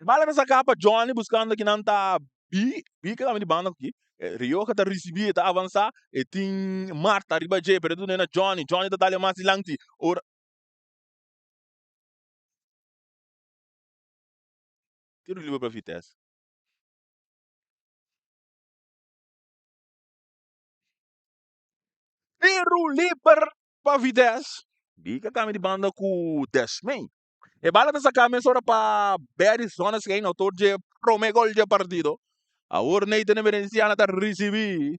E bala ta saká pa Johnny buskando kinan ta Bi. Bi ke kami di banda aki. Rioja ta risibí, e ta avansá. E tin Marta riba dje, pero e ta duna na Johnny. Johnny ta dal e mas dilanti. Ora. Tiro liber pa Vitesse. Tiro liber pa Vitesse. Bika kami di banda ku Desmay. E bala ta saká mesora pa Barry Zonneschijn, autor dje promé gol dje partido. Awor Nathan Emerenciana ta risibí.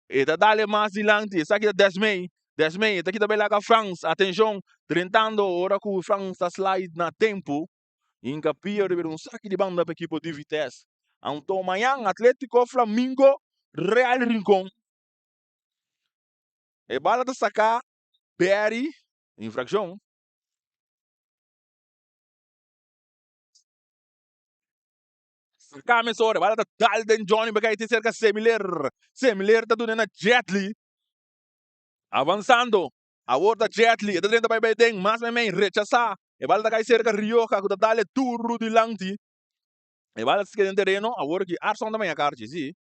E ta dale mas dilanti. Esaki ta Desmay. Desmay e ta kita bai laga Frans. Atenshon, drentando ora ku Frans ta slide na tempu. Hincapie riba un saki di banda pa ekipo di Vitesse. Anto mañan Atletico Flamingo Real Rincon. E bala ta saká Barry. Infrakshon. Saká mesora. E bala ta dal den Johnny Bekay te serka Semiler. Semiler ta duna na Jetly. Avansando. Awor ta Jetly. E ta drenta bai bai den. Mas meimei. Rechasá. E bala ta kai serka Rioja ku ta dal e duru dilanti. E bala ta keda den tereno. Awor ki Arson ta baña karchi, si.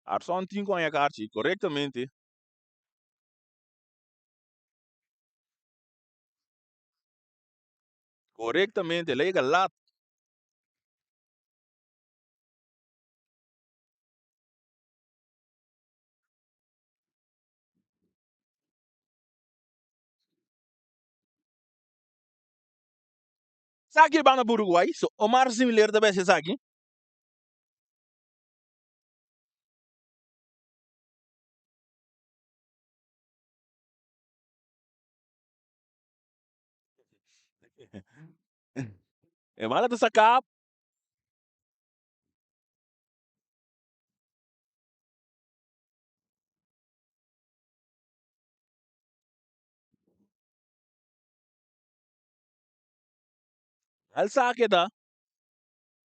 Arson tin ku haña karchi, korektamente. Korektamente, el a yega lat. Esaki e banda pa Uruguay, so Omar Similer ta besi esaki. E bala ta saká. Al sake ta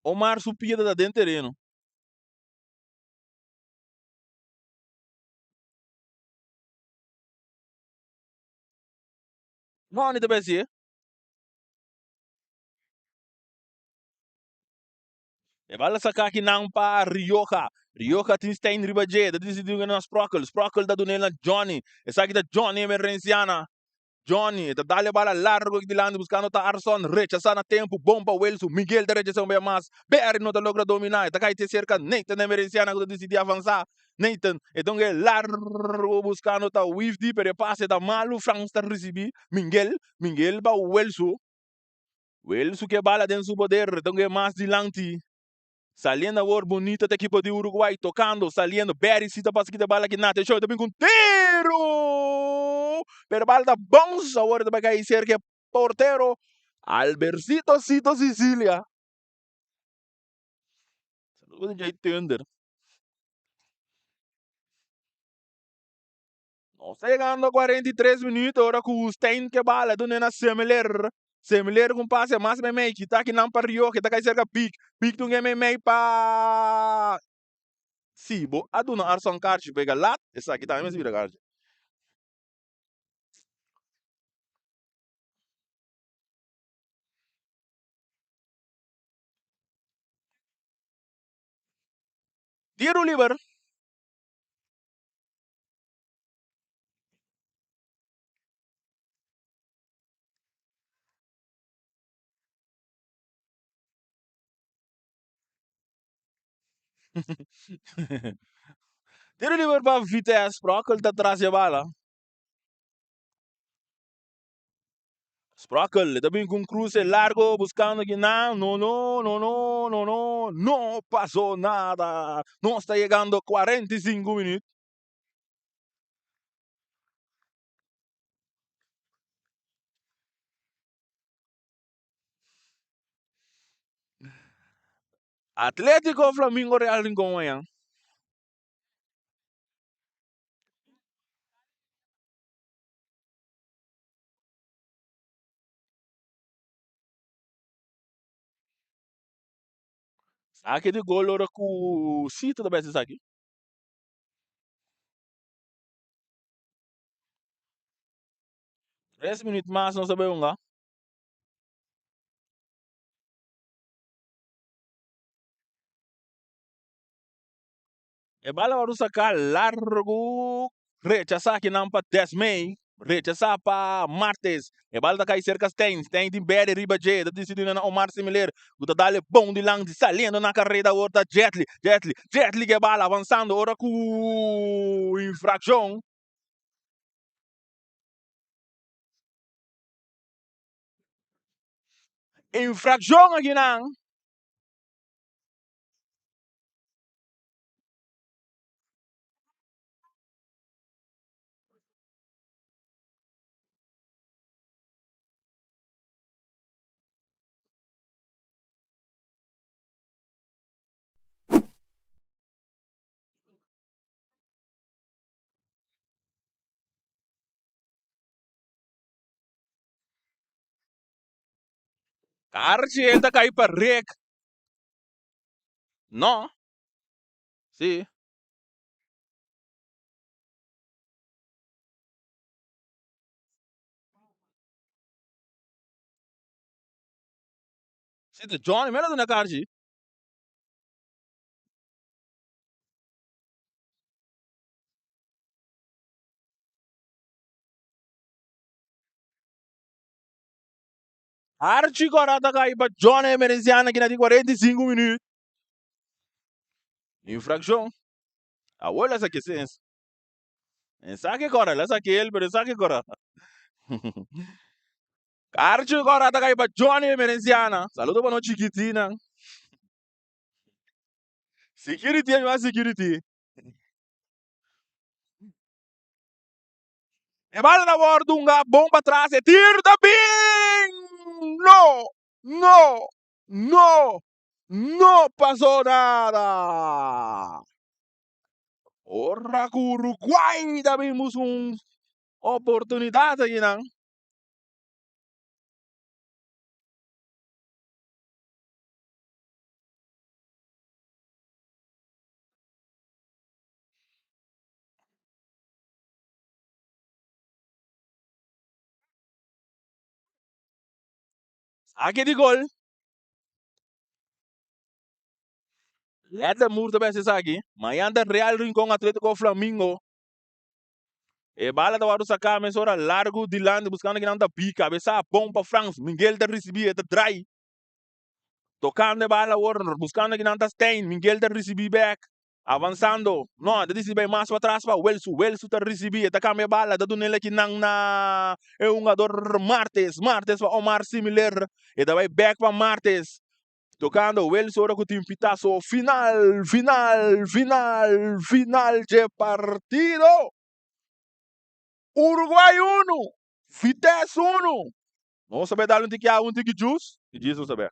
Omar su pia ta den tereno. Noni ta besi. E bala saka akinan pa Rioja. Rioja tin Stein riba dje. Ta disidí na Sprockel. Sprockel ta dun'é na Johnny. Esaki ta Johnny Emerenciana. Johnny ta dal e bala largo aki dilanti buscando ta Arson. Rechasa na tempo. Bon pa Wilson. Miguel ta rechasa un bes mas. Berry no ta logra domina. E ta cay te cerca Nathan Emerenciana cu ta dicidi avansa. Nathan e ta un e largo buscando ta Wifdy pero e pase ta malo. Frans ta ricibi. Miguel. Miguel pa Wilson. Wilson ke bala den su poder. Ta un e mas dilanti. Saliendo awor bonito ta ekipo di Uruguay tocando, saliendo. Barry si ta pasa kita bala aki na atencion, ta bin cu un tiro! Pero bala ta bounce awor ta bai cay cerca e portero Albercito Cito Sicilia. Saludos di Jay Thunder. Nos ta yegando a 43 minuut ora cu Stein ke bala dun'e na Semler. Semler cu un pase mas meimei kita akinan pa Rioja ta cay cerca Big. Big dun'e meimei pa Si bo a duna Arson karchi pega lat esaki tambe mester bira karchi. Tiro liber. Tiro liber pa Vitesse, Sprockel ta tras e bala. Sprockel ta bin ku un cruce largo buscando kinan. No, no, no, no, no, no, no pasó nada. Nos ta yegando 45 minuut. Atletico Flamingo Real Rincon mañan. Saki di gol ora ku Cito ta besi esaki. Tres minuut mas nos ta bay hunga. E bala wòrdu saká largu, rechasá kinan pa Desmay. Rechasá pa Martes. E bal ta kai serka Stein. Stein tin berde riba dje. Ta disidí na Omar Similer ku ta dal e bon dilanti. Saliendo na kareda awor ta Jetli. Jetli. Jetli ku e bal avansando ora ku infrakshon. Infrakshon akinan. Archie ta kai pa Rick. No. Si. Si ta Johnny mira duna karchi. Archie kora ta kai pa Johnny Emerenciana kina di 45 minuut. Infraccion. Awor la sa sens. En sa ke kora, la sa ke el, pero sa ke kora. Archie kora ta kai pa Johnny Emerenciana. Saludo pa no chiquitina. Security, mi security. E bala na bordo un bom para trás, e tiro da bem! No, no, no, no pasó nada. Ora ku Uruguay ta bin un oportunidat aki nan. Aki di gol. Let de Moor ta bes esaki. Mañan ta Real Rincon Atletico Flamingo. E bala ta wòrdu saká mesora largu dilanti buskando kinan ta bi kabesa bon pa Frans. Miguel ta risibí e ta drai. Tokando e bala awor buskando kinan ta Stein. Miguel ta risibí bèk. Avansando. No, ta risibí mas pa tras pa Welsu. Welsu ta risibí e ta kambia e bala ta dun'el kinan na e hungador Martes. Martes pa Omar Similer. E ta bai bèk pa Martes. Tocando Wells ora cu tin pitazo final, final, final, final dje partido. Uruguay 1, Vitesse 1. Nos sabe dal un tiki awa, un tiki juice, y djis nos sabe.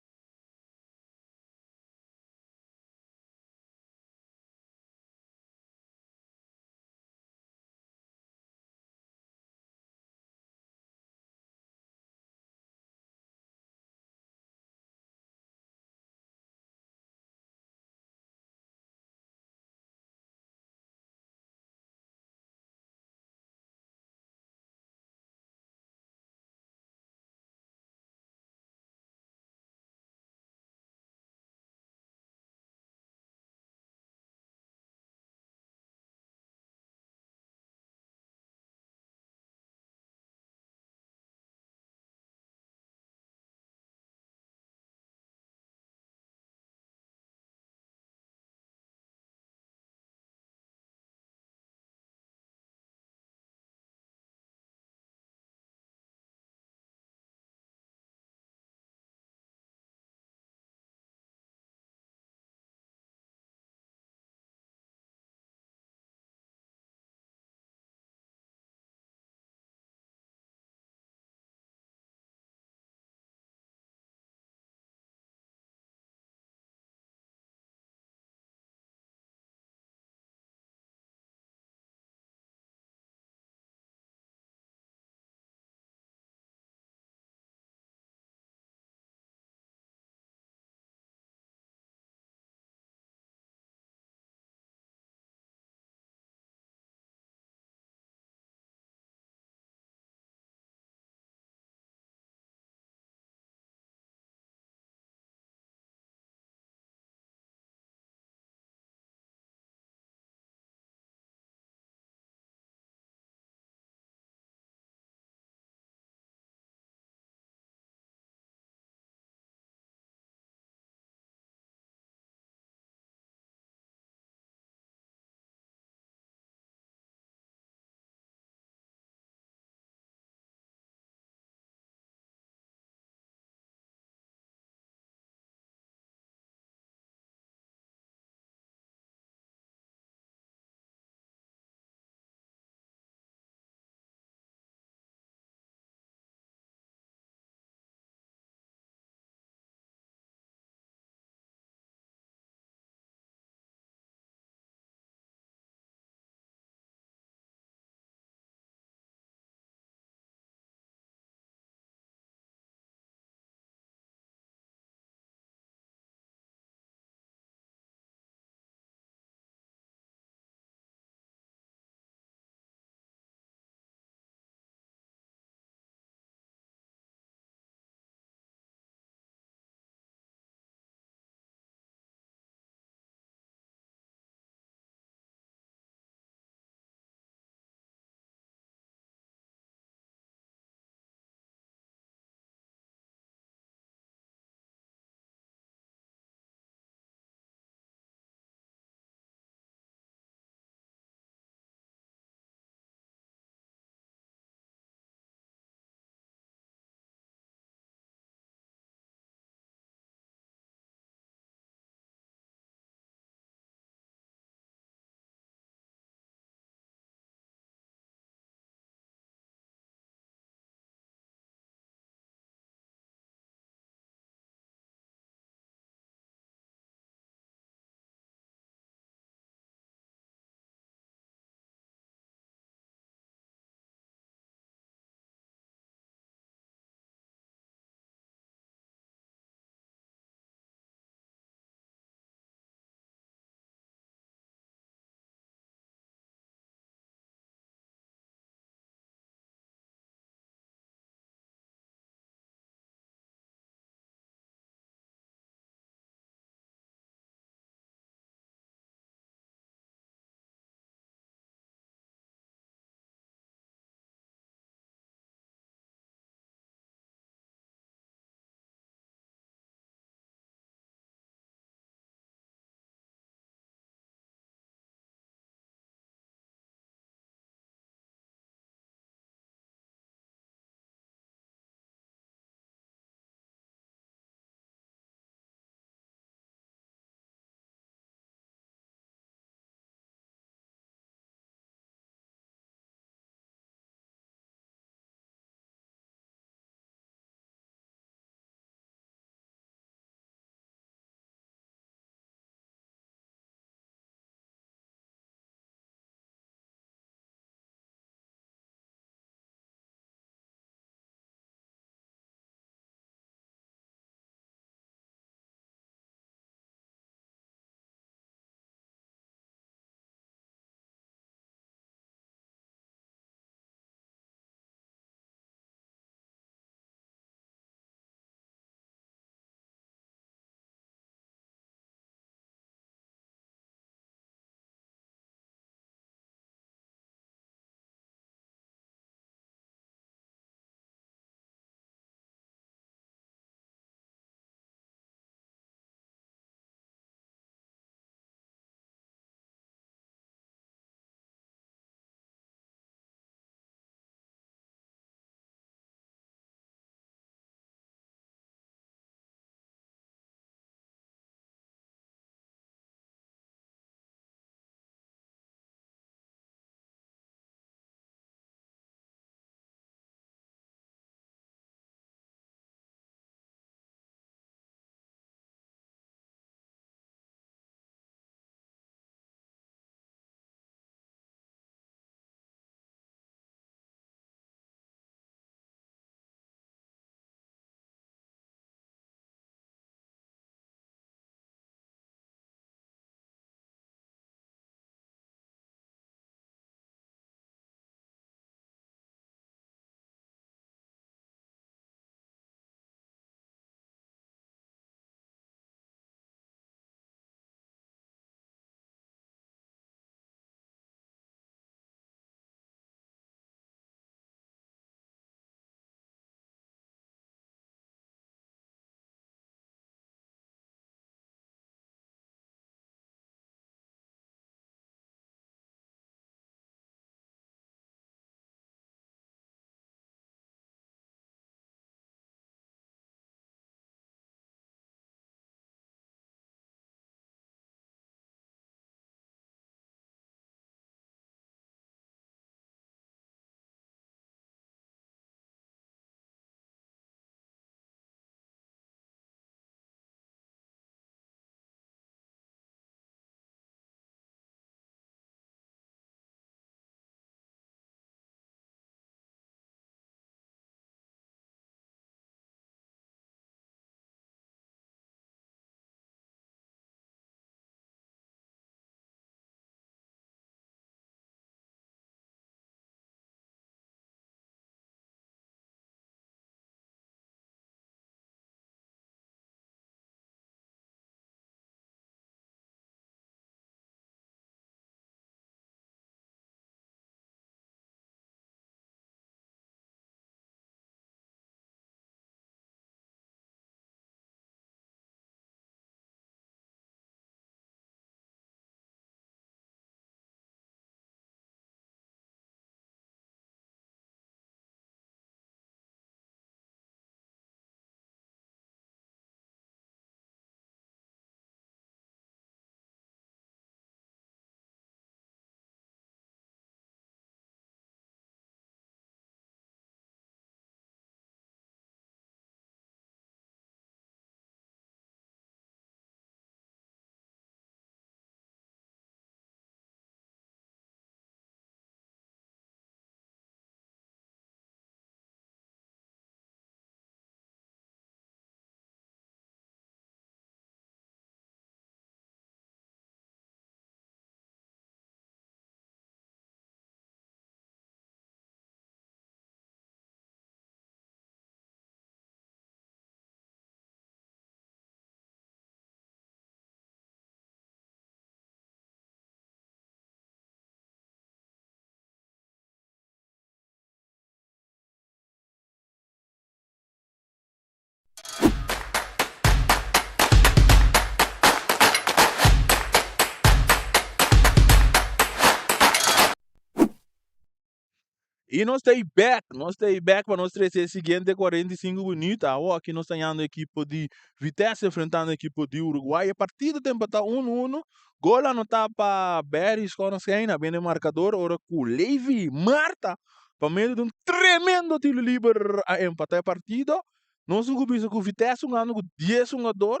I nos ta bek, nos ta bek pa nos trese e siguiente 45 minuut. Awor aki nos ta hañando ekipo di Vitesse enfrentando ekipo di Uruguay. E partido ta empatá 1-1. Gol anotá pa Barry Schornstein a bini markador ora ku Levi Marta pa medio di un tremendo tiro liber a empatá e partido. Nos a bisa ku Vitesse hungando ku 10 hungador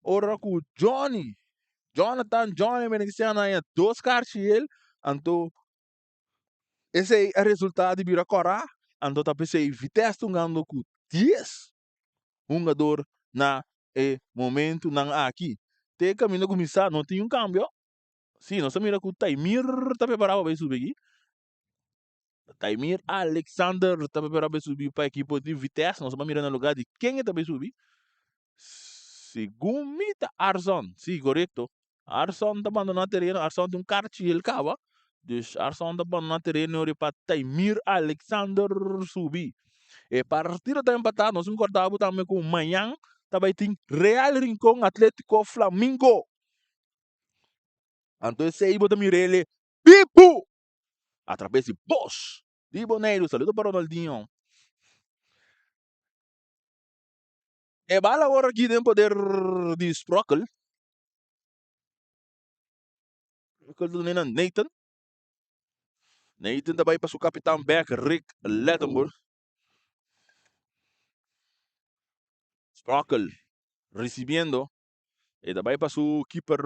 ora ku Johnny, Jonathan Johnny Beneficiano a haña dos karchi el, anto Esei a resultá di bira kòrá, anto ta p'esei Vitesse ta hungando ku dies hungador na e momentunan aki. Te kaminda kuminsá no tin un kambio. Sí, nos ta mira ku Taimir ta prepará pa bai subi aki. Taimir Alexander ta prepará pa bai subi pa ekipo di Vitesse. Nos ta mira na lugá di ken e ta bai subi. Segun mi ta Arson. Sí, korekto. Arson ta bandoná tereno. Arson tin un karchi el kaba. Dus Arson ta bandoná tereno ori pa Taimir Alexander subi. E partido ta empatá. Nos tin kòrda bo tambe ku mañan ta bai tin Real Rincon Atletico Flamingo. Anto esei bo ta mira el e bibu atrabes di bos di Boneiru. Saludo pa Ronaldinho. E bal awor aki den poder di Sprockel. Sprockel ta duna na Nathan. Nathan ta bai pa su kapitan bek Rick Lettenburg. Sprockel risibiendo. E ta bai pa su keeper,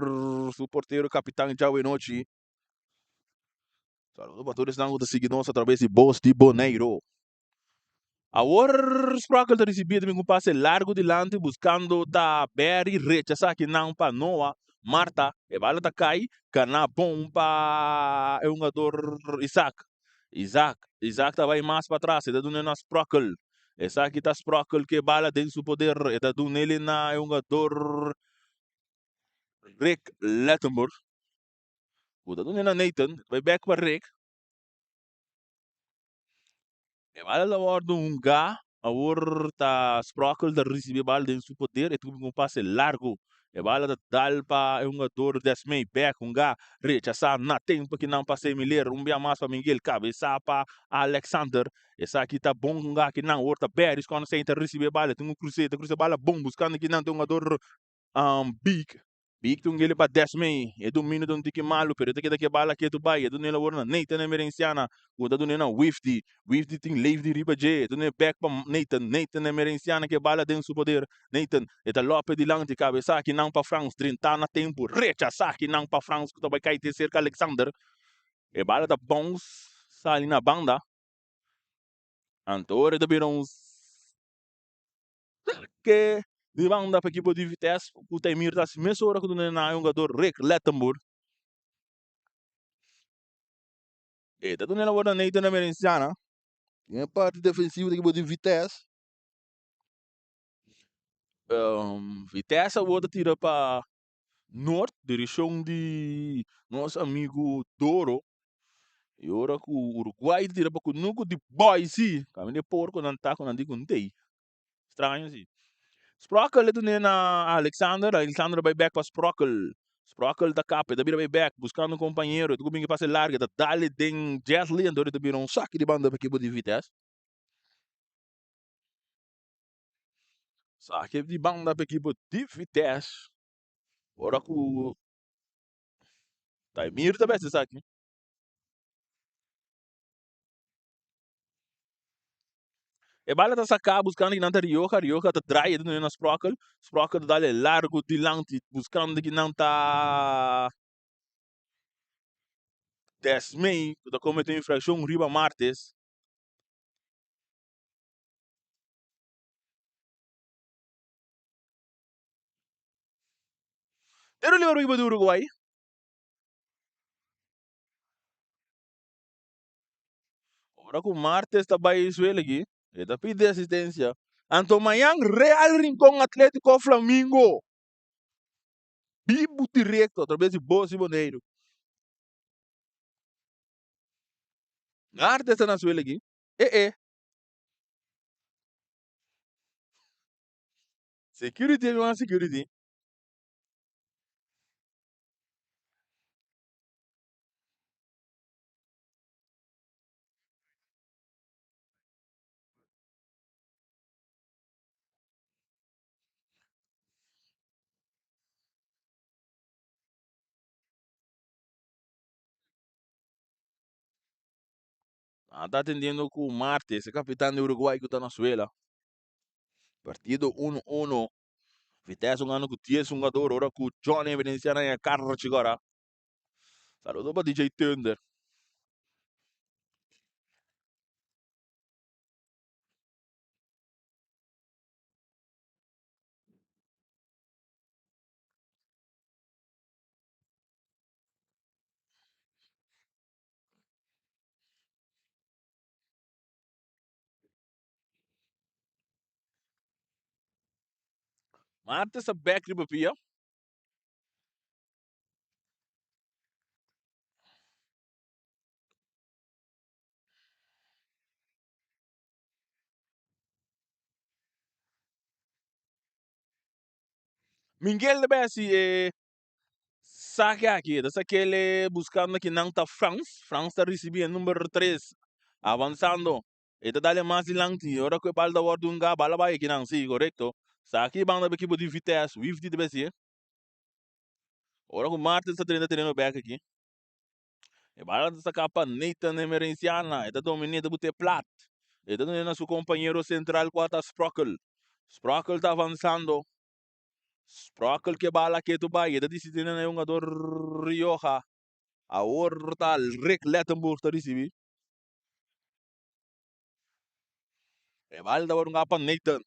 su portero kapitan djawe nochi. Saludo pa tur esnan ku ta sigui nos atraves di Bos di Boneiru. Awor Sprokel ta risibi e un pase largu dilanti buskando ta Barry rechasá kinan pa Noah Marta. E bala ta kai gana bon pa e hungador Isaac. Isaac Isaac ta bai mas patras e ta duna na Sprokel. Esaki ta Sprokel ku e bala den su poder e ta dun'el na e hungador Rick Lettenburg ku ta duna na Nathan bai bek pa Rick. E bala ta wòrdu hungá, awor ta Sprockel ta risibí e bala den su poder, e ta kuminsá un pase largu. E bala ta dal pa e hungador Desmey, bèk hungá, rechasá na tempu ki nan pasa Emiler, un bia mas pa Miguel, kabesá pa Alexander. Esaki ta bon hungá kinan, awor ta Berries Constantine ta risibí e bala, tin un krusé, ta krusa e bala bon buskando kinan ta e hungador Big. Big ta un gele pa Desmey. E dominio ta un tiki malu, pero e ta keda ke bala ketu bai. E dun'é awor na Nathan Emerenciana, ku ta dun'é na Wifdy. Wifdy tin Leefdy riba dje. E dun'é bek pa Nathan. Nathan Emerenciana ke bala den su poder. Nathan, e ta lope dilanti, kabesá kinan pa Frans. Drentá na tempu. Rechasá kinan pa Frans ku ta bai kai te serka Alexander. E bala ta bounce sali na banda. Anto ora e ta bira un. Ke di banda pa ekipo di Vitesse ku Taimir ta hasi mesora ku duna na e hungador Rick Lettenboer. E ta duna labor na Nathan Emerenciana. Den e parti defensivo di ekipo di Vitesse. Vitesse awor ta tira pa nort, direkshon di nos amigu Doro. I ora ku Uruguay ta tira pa kunuku di Boise, kaminda e porkonan ta ku nan di ku ntei. Straño si. Sprockel e dun'é na Alexander, Alexander bai bek pa Sprockel. Sprockel ta kap, e ta bira bai bek buskando un kompañero, e ta kuminsa pasa e larga, e ta dal e den Jesley, anto e ta bira un saki di banda pa ekipo di Vitesse. Saki di banda pa ekipo di Vitesse. Ora ku Taimir ta besti esaki. E bala ta saká buskando kinan ta Rioja, Rioja ta draai e ta duna na Sprockel, Sprockel ta dal e largu dilanti buskando kinan ta Desmey ku ta komete un infrakshon riba Martes. Tero liber pa ekipo di Uruguay. Ora ku Martes ta bai suela aki, e ta pidi asistensia. Anto mañan Real Rincon Atletico Flamingo. Bibu direkto atraves di Bos di Boneiru. Martes ta na suela aki. E e. Security, everyone security. Nan ta atendiendo ku Martes, e kapitan di Uruguay ku ta na suela. Partido uno uno. Vitesse un ano ku dies hungador ora ku Johnny Evidencia na e karchi gora. Saludo pa DJ Thunder. Martes ta bek riba pia. Miguel ta bay haci e sake aki, e ta sakele buscando ki nan ta Frans, Frans ta ricibi e number tres, avansando, e ta dale mas dilanti, ora cu e bal ta wordo hunga, bal a bay akinan, si, corecto, saki banda pa ekipo di Vitesse, Wifdi ta bay haci e, ora cu Martens ta drenta tereno bek aki, E bala ta saká pa Nathan Emerenciana. E ta dominé, e ta but'é plat. E ta dun'é na su kompañero sentral kua ta Sprockel. Sprockel ta avansando. Sprockel ke bala ketu bai. E ta disidí na e hungador Rioja. Awor ta Rick Lettenburg ta risibí. E bala ta wòrdu pa Nathan.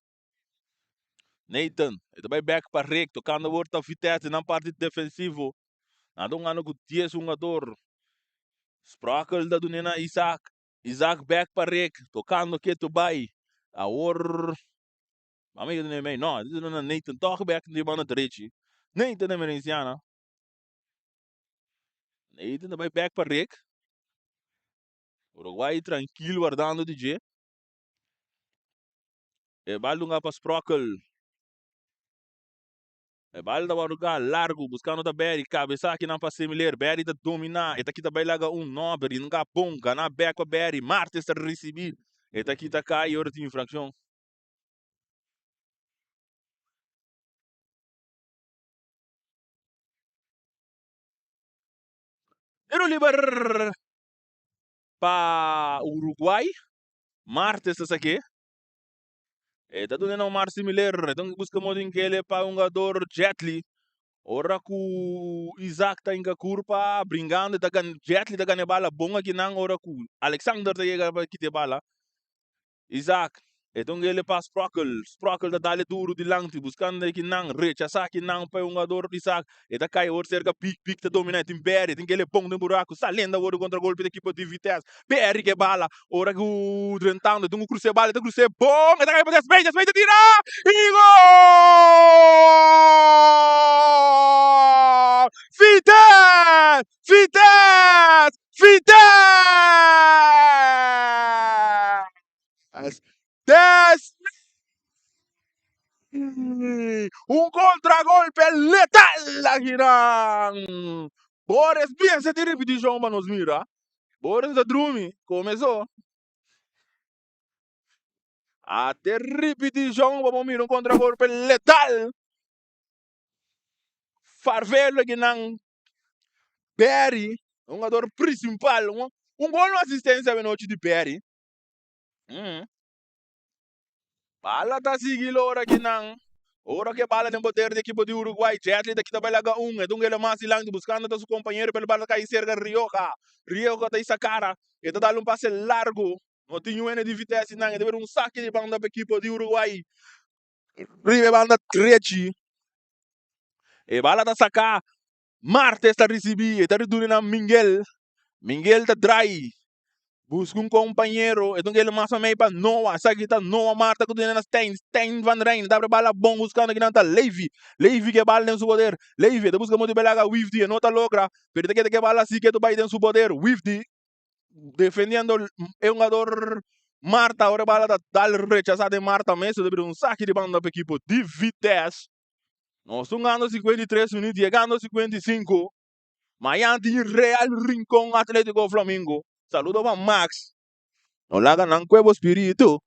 Nathan, e ta bai bek pa Rick, tokando awor ta Vitesse nan parti defensivo. Nan ta hungando ku dies hungador. Sprockel ta dun'é na Isaac. Isaac bek pa Rick, tokando ketu bai. Awor, mami ke dun'é mei? No, e ta dun'é na Nathan, tòg bek di banda drechi. Nathan Emerenciana. Nathan ta bai bek pa Rick. Uruguay trankil wardando di dje. E bal dunga pa Sprockel. E bal ta wòrdu largu buskando ta Berry. Kabesa akinan pa Semiler. Berry ta dominá. E ta kita bai laga un. No, Berry nunka bon. Gana bèk pa Berry. Martes ta risibí. E ta kita kai ora tin infrakshon. Tiro liber pa Uruguay. Martes ta sak'é. E ta duna na Omar Similer. E ta buska modo inkele pa hungador Jetli. Ora ku Isaac ta hinka kurpa bringando e ta gana Jetli ta gana e bala bon akinan ora ku Alexander ta yega pa kita e bala. Isaac e ta un ele pa Sprockel. Sprockel ta dale duru dilanti buskando akinan rechasa akinan pa e hungador Isaac. E ta kai awor serka Pick. Pick ta domina e tin Berry. E tin kele bon den buraku. Saliendo awor di kontragolpe di ekipo di Vitesse. Berry ke bala. Ora ku drentando e tin ku krus'é bala. E ta krus'é bon. E ta kai pa Desmey. Desmey ta tira! I gol! Vitesse! Vitesse! Vitesse! Desmey! Un contragolpe letal akinan! Boris bien seti ripitishon pa nos mira. Boris ta drumi, comenzó. Ate ripitishon pa bo mira un contragolpe letal. Farvelo akinan Barry, un jugador principal, un gol un asistencia anochi di Barry. Bala ta sigui lora kinan. Ora ke bala den poder di ekipo di Uruguay, Jetli ta kita bai laga un. E ta un gele mas dilanti buskando ta su kompañero pero bala ta kai serka Rioja. Rioja ta isa kara. E ta dal un pase largu. No tin un hende di Vitesse nan. E ta bira un saki di banda pa ekipo di Uruguay. Riba e banda drechi. E bala ta saka. Martes ta risibi. E ta riduni na Mingel. Mingel ta drai. Buska un kompañero. E ta un kere mas pa mei pa Noah. Esaki ta Noah Marta ku tene na Stijn. Stijn van Rijn. Ta abri bala bon buskando kinan ta Levi. Levi ke bala den su poder. Levi ta buska motibu pa e laga Wifdi. E no ta logra. Pero e ta keda ke bala si ke ta bai den su poder. Wifdi defendiendo e hungador Marta. Ora e bala ta dal rechasa den Marta mes. E ta bira un saki di banda pa ekipo di Vitesse. Nos ta hungando 53 minüt yegando 55. Mañan tin Real Rincon Atletico Flamingo. Saludo pa Max. No laga nan kue bo spiritu.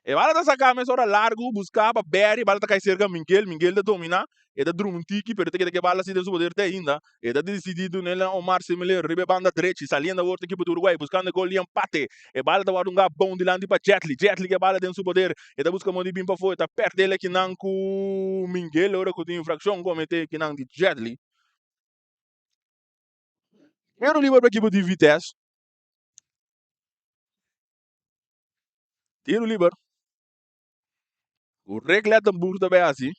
E bala ta saká mesora largu, buská pa Barry, bala ta kai serka Miguel, Miguel ta dominá, e ta drumi un tiki, pero ta keda ku e bala si den su poder te ainda. E ta disidí dun'é na Omar Similer riba e banda drechi, saliendo awor ta ekipo di Uruguay, buskando e gol di empate. E bala ta wòrdu un bon dilanti pa Jetli, Jetli ku e bala den su poder, e ta buska modo di bin pafó, e ta pèrdè el akinan ku Miguel ora ku tin infrakshon kometé akinan di Jetli. Tiro liber pa ekipo di Vitesse. Tiro liber. Ku Rick Lettenboer ta bay hasi.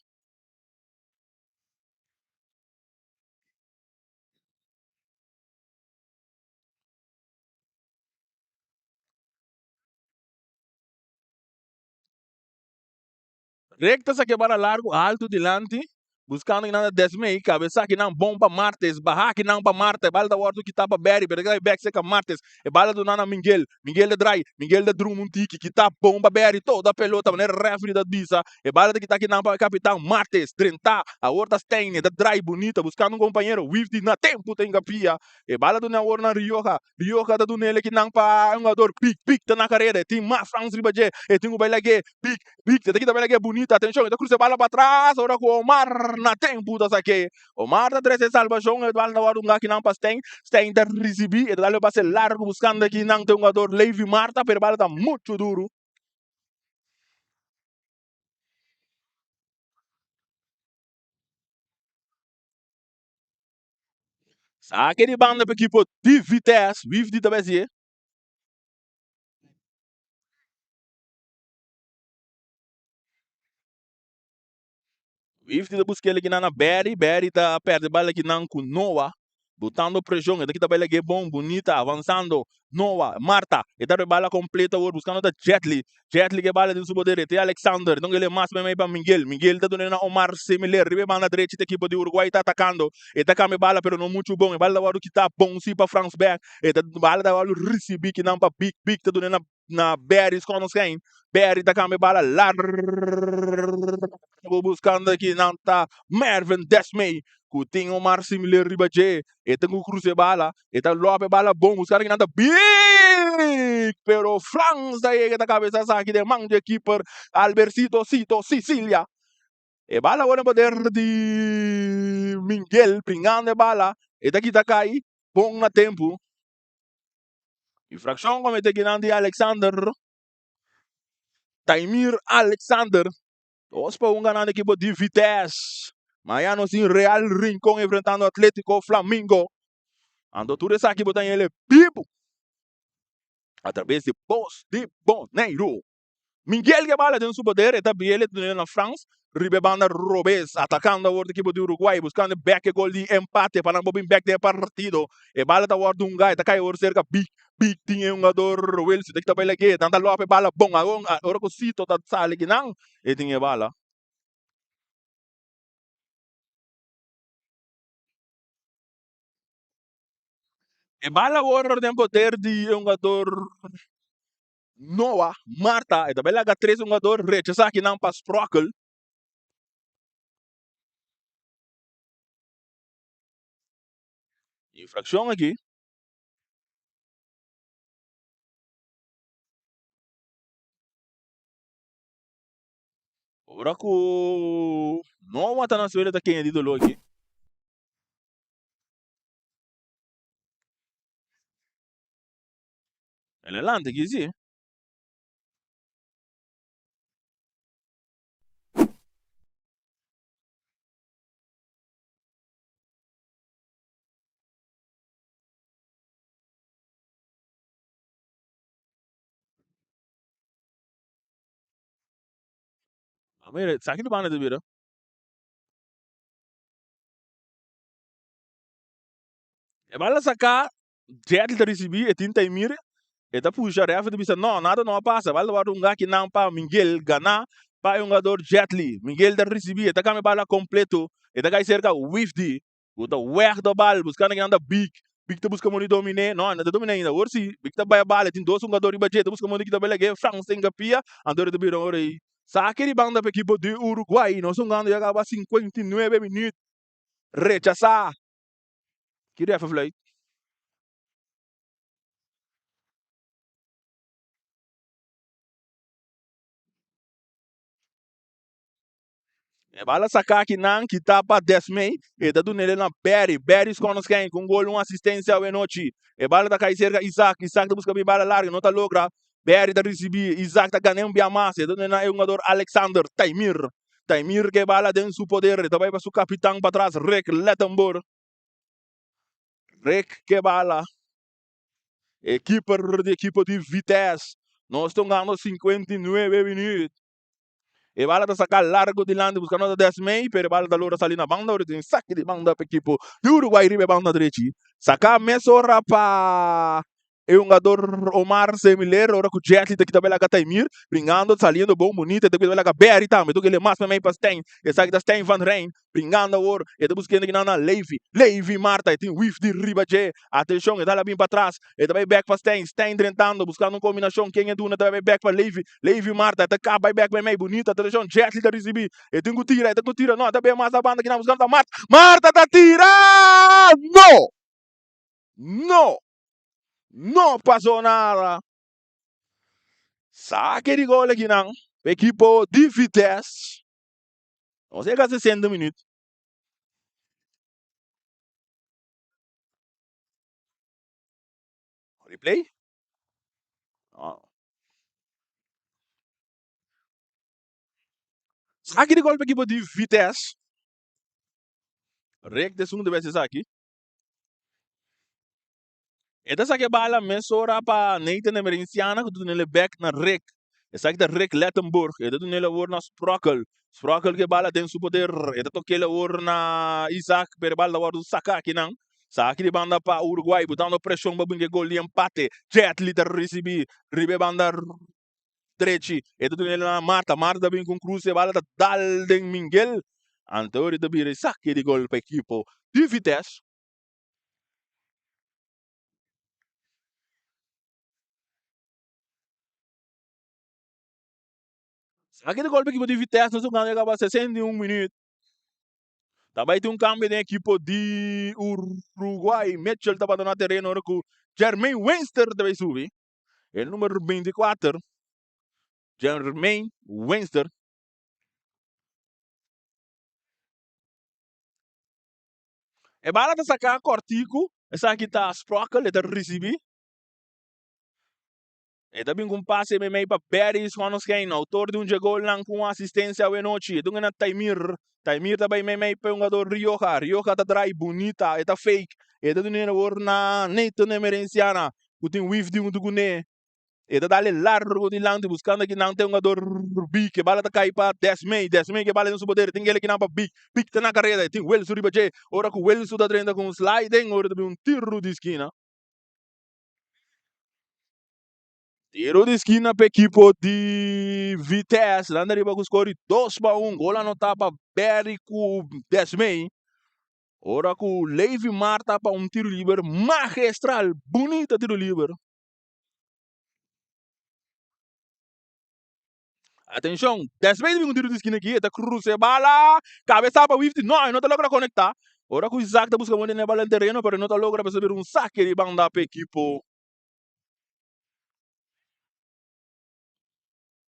Rick ta saki e bala largu alto dilanti, buscando kinan ta Desmey, cabeza kinan bon pa Martes, baha kinan pa Marta, e bala ta wordo kita pa Barry, pero ta bek seca Martes, e bala duna na Miguel, Miguel ta draai, Miguel ta druma un tiki, kita bon pa Barry, toda pelota, manera referee ta bisa, e bala ta kita kinan pa e capitan Martes, drenta, awor ta Stein, e ta draai bunita, buscando un compañero, Wifdy na tempo ta hinca pia, e bala duna awor na Rioja, Rioja ta duna ele kinan pa un jugador, Pick, Pick ta na careda, e tin mas Frans riba dje, e tin cu bay lag'e, Pick, Big ta kita bela ke bunita atenshon e ta krusa e bala pa tras ora ku Omar na tempu ta sak'é. Omar ta trese salbashon e bala ta wòrdu hunga akinan pa Stein. Stein ta risibí e ta dal e pase largu buskando akinan ta e hungador Levi Marta pero e bala ta muchu duru. Sake di banda pa ekipo di Vitesse, Wifdi ta bai hasié. Wifty ta buska el akinan na Barry, Barry ta perde bal akinan ku Noah, botando preshon, e ta kita bal lag'é bon, bunita, avansando, Noah, Marta, e ta rebala kompleto awor, buskando ta Jetly, Jetly ke bala den su poder, e te Alexander, nunka el e mas meimei pa Miguel, Miguel ta dun'é na Omar Semiler, riba e banda drechi ta ekipo di Uruguay ta atakando, e ta kambia bala pero no muchu bon, e bala ta wòrdu kitá bon si pa Frans Beck, e ta bala ta wòrdu risibí kinan pa Big, Big ta dun'é na. na Barry Schonestein. Barry ta cambia bala largo buscando aki nan ta Mervin Desmay cu tin Omar Similer riba dje. E ta cu cruza e bala, e ta lopa e bala bon buscando aki nan ta Big! Pero Frans ta yega ta cabeza esaki den man dje keeper Albercito Cito Sicilia. E bala awor na poder di Miguel bringando e bala, e ta kita cay bon na tempo. Infraccion comete kinan di Alexander. Taimir Alexander. 2-1 ganando equipo di Vitesse. Mañana nos tin Real Rincon enfrentando Atletico Flamingo. Anto tur esaki bo ta hele bibu a través di Bos di Boneiru. Miguel ke bala den su poder, e ta biel e tunel na Frans, riba e banda robes, atakando awor ekipo di Uruguay, buskando e bek e gol di empate pa nan por bin bek den e partido. E bala ta wòrdu hunga, e ta kai awor serka Big. Big tin e hungador Wilson ta kita bai lag'é, nan ta lòp e bala bon, awor ora ku Sito ta sali kinan, e tin e bala. E bala awor den poder di e hungador Noah, Marta, e ta bai laga tres hungador rechasá kinan pa Sprockel. Infraccion aki. Ora ku Noah ta na suelo ta kende di doló aki. El a lanta aki si. A mira, sa ki di banda ta bira? E bala saka Jetly ta ricibi e tin Taimir e ta pusha referee ta bisa no nada no a pasa bal ta worde hunga kinan pa Miguel gana pa e hungador Jetly Miguel ta ricibi e ta cambia bala completo e ta cay cerca Wifdy cu ta weg do bal buscando kinan ta Big Big ta busca modo di domine no no ta domine ainda awor si Big ta bay bala e tin dos hungador riba dje ta busca modo di kita bala ke Frans ta hinca pia anto ta bira ora ey saki di banda pa ekipo di Uruguay nos hungando ya caba 59 minuut rechasa. Ki ref a fluit? E bala saká akinan kita pa Desmey. E ta dun'el na Barry. Barry Schonestein ku un gol un asistensia awe nochi. E bala ta kai serka Isaac. Isaac ta buska bin bala largu, no ta logra. Barry ta risibí. Isaac ta gana un bia mas. E ta dun'el na e hungador Alexander Taimir. Taimir ku e bala den su poder. E ta bai pa su kapitan patras Rick Lettenboer. Rick ku e bala. E keeper di ekipo di Vitesse. Nos ta hungando 59 minuut. E bala ta saká largu dilanti buskando ta Desmey, pero e bala ta logra sali na banda ora tin saki di banda pa ekipo di Uruguay riba e banda drechi. Saká mesora pa e hungador Omar Semiler ora ku Jetli ta kita bela ka Taimir, bringando saliendo bon bunita e ta kita bela ka Berry tambe toke le mas memey pa Stijn, esaki ta Stijn van Rijn. Bringando awor, e ta buskendo kinan na Levi. Levi Marta, e tin wif di riba dje. Atenshon, e ta hala bin patras. E ta bai bek pa Stijn. Stijn drentando, buskando un kombinashon. Ken e duna ta bai bek pa Levi. Levi Marta, e ta kap bai bek meimei. Bunita atenshon, Jetli ta risibí. E tin ku tira, e ta ku tira. No, e ta bin mas na banda kinan buskando ta Marta. Marta ta tira! No! No! No pasó nada. Sake di gol akinan pa ekipo di Vitesse. Nos yega 60 minuut. Replay? Oh. Saki di golpe equipo di Vitesse. Rick de segundo vez esaki. E ta saka e bala mesora pa Nathan Emerenciana ku ta dun'el e bek na Rick. Esaki ta Rick Lettenburg. E ta dun'el awor na Sprockel. Sprockel ku e bala den su poder. E ta tok'el awor na Isaac pero e bala ta wòrdu saka akinan. Saki di banda pa Uruguay butando preshon pa bringa e gol di empate. Jetli ta risibí riba e banda drechi. E ta dun'el na Marta. Marta ta bin ku un krus e bala ta dal den Minguel. Anto e ta bira e saki di gol pa ekipo di Vitesse. Aki di golpe ekipo di Vitesse nos a gana kaba 61 minuut. Ta bai tin un cambio den ekipo di Uruguay. Mitchell ta bandona tereno ora ku Jermaine Winster ta bai subi. E numero 24, Jermaine Winster. E bala ta saká kòrtiku, esaki ta Sprockel, e ta risibí. E ta bin ku un pase meimei pa Barry Schonestein, outor di un dje golnan ku un asistensia awenochi. E dunga na Taimir, Taimir ta bai meimei pa e hungador Rioja, Rioja ta drai bunita, e ta fake. E ta dun'e awor na Nathan Emerenciana, ku tin wif di huntu kuné. E ta dale largo dilanti buscando akinan te hungador Big. E bala ta cay pa Desmey. Desmey ke bala den su poder. Tin kele kinan pa Big. Big ta na careda. E tin Wilson riba dje. Ora cu Wilson ta drenta cu un sliding ora ta bin un tiro di skina. Tiro di skina pa ekipo di Vitesse. Nan ta riba cu score di 2-1. Gol anota pa Barry cu Desmey. Ora cu Levi Marta pa un tiro liber magistral. Bunita tiro liber. Atenshon, despues di bin un tiro di skina aki, e ta krusa e bala, kabesa pa Wifty, no, e no ta logra konekta. Ora ku Isaac ta buska pone e bala den tereno, pero e no ta logra pasobra bira un sake di banda pa ekipo.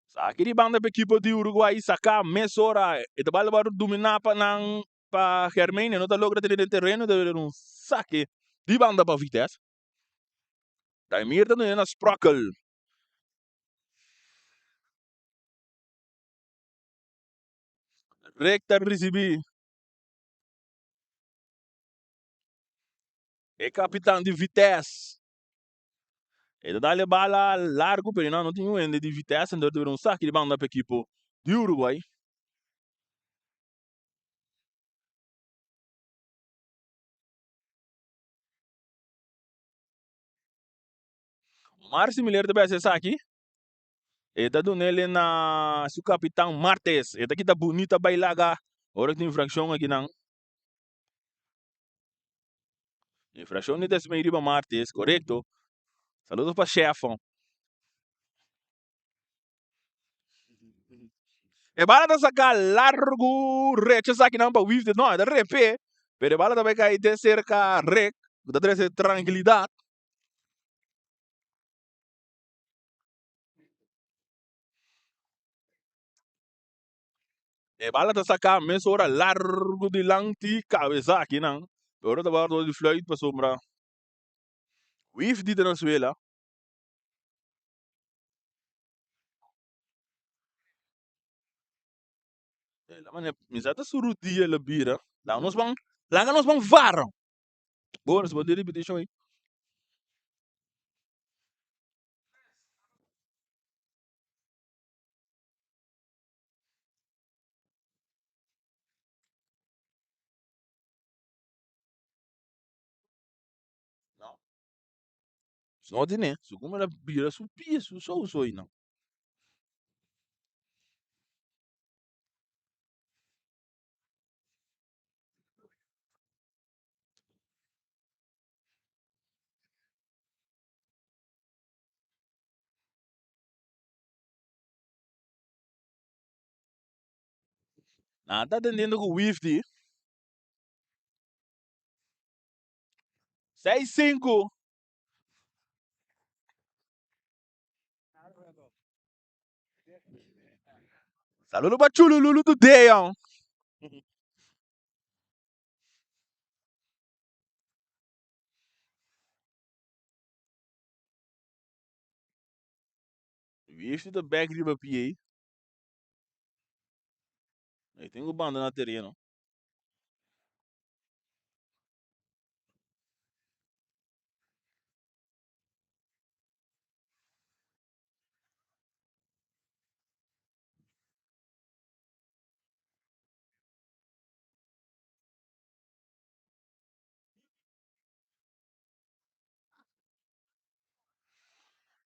Sake di banda pa ekipo di Uruguay, saka mesora, e ta bala wòrdu dominá pa nan, pa Germain, e no ta logra tene den tereno, ta bira un sake di banda pa Vitesse. Taimir ta duna na Sprockel. Rick ta ricibi e capitan di Vitesse. E ta dal e bala largo pero no tin un hende di Vitesse entonces ta bira un saki di banda pa ekipo di Uruguay. Omar Similer ta besa esaki. E ta dun'el na su kapitan Martes. E ta kita bunita bai laga ora ku tin infrakshon akinan. Infrakshon di Desmey riba Martes, korekto. Saludos pa Shefon. E bala ta saka largu recha esakinan pa Wifde. No, e ta rep'é, pero e bala ta bai kai te serka Rick, ku ta trese trankilidat. E bala ta saká mesora largu dilanti kabesa akinan, pero ta wòrdu di fluit pasobra wif di Venezuela. Mi sa ta su rudia lo bira. Laga nos ban, laga nos ban vara. Bo, nos por di repetishon ei. No. No tiene. Su como la bira su pie, su so so no. Nan ta atendiendo ku Wifty. 6-5. Saludo pa Chulululu today. Wifty ta bek riba pie. E tin ku bandona tereno.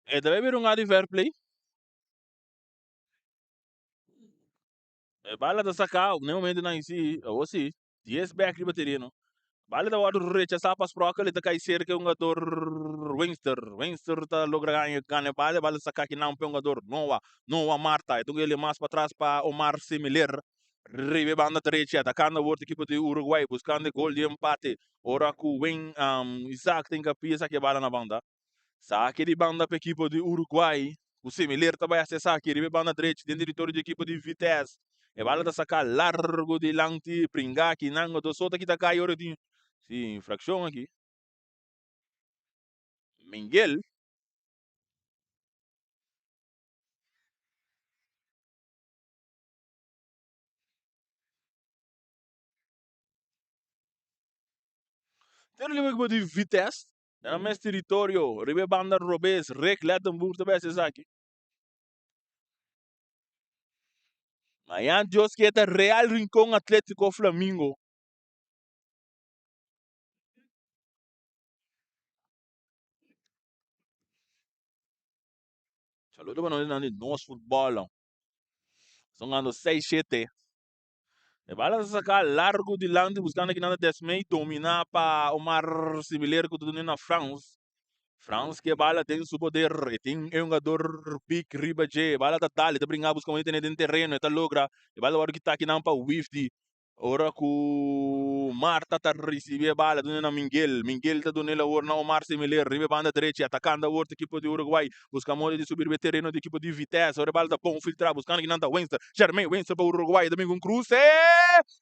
E ta bira un di fair play. E bala ta saká na e momentonan si, awor si, 10 bek riba tereno. Bala ta wòrdu rechasá pa Sprockel, e ta kai serka e hungador Winster. Winster ta logra gaña gana e bala, e bala ta saká kinan pa e hungador Noah, Noah Marta. E ta un ele mas patras pa Omar Semiler. Riba e banda derechi atakando awor ekipo di Uruguay buskando e gol di empate. Ora ku Wen Isaac tin kapia esaki e bala na banda. Saki di banda pa ekipo di Uruguay ku Semiler ta bai hasi esaki riba e banda drechi den teritorio di ekipo di Vitesse. E bala ta saka largu dilanti pringa aki nan otro so ta kita kai ora tin si infrakshon aki. Miguel. Tero riba ekipo di Vitesse. Den nan mes teritorio, riba e banda robes, Rick Lettenboer ta bes esaki. Mañan Dios ke ta Real Rincon Atletico Flamingo. Saludo pa nos di nos futbol. Son gando 6-7. E bala ta saca largo dilanti buscando kinan ta Desmey domina pa Omar Similer cu ta duna na Frans. Frans ke bala den su poder. E tin e hungador Big riba dje. E bala ta dal, e ta bringa busca manera di tene den tereno. E ta logra. E bala ta wòrdu kita kinan pa Wifdi. Ora ku Marta ta risibí e bala duna na Mingel. Mingel ta dun'el awor na Omar Semiler riba e banda drechi. Atakando awor ta ekipo di Uruguay. Buska moda di subi riba e tereno di ekipo di Vitesse. Ora e bala ta bon filtrá buskando kinan ta Wenster. Jermaine Wenster pa Uruguay. Ta bin ku un kruse.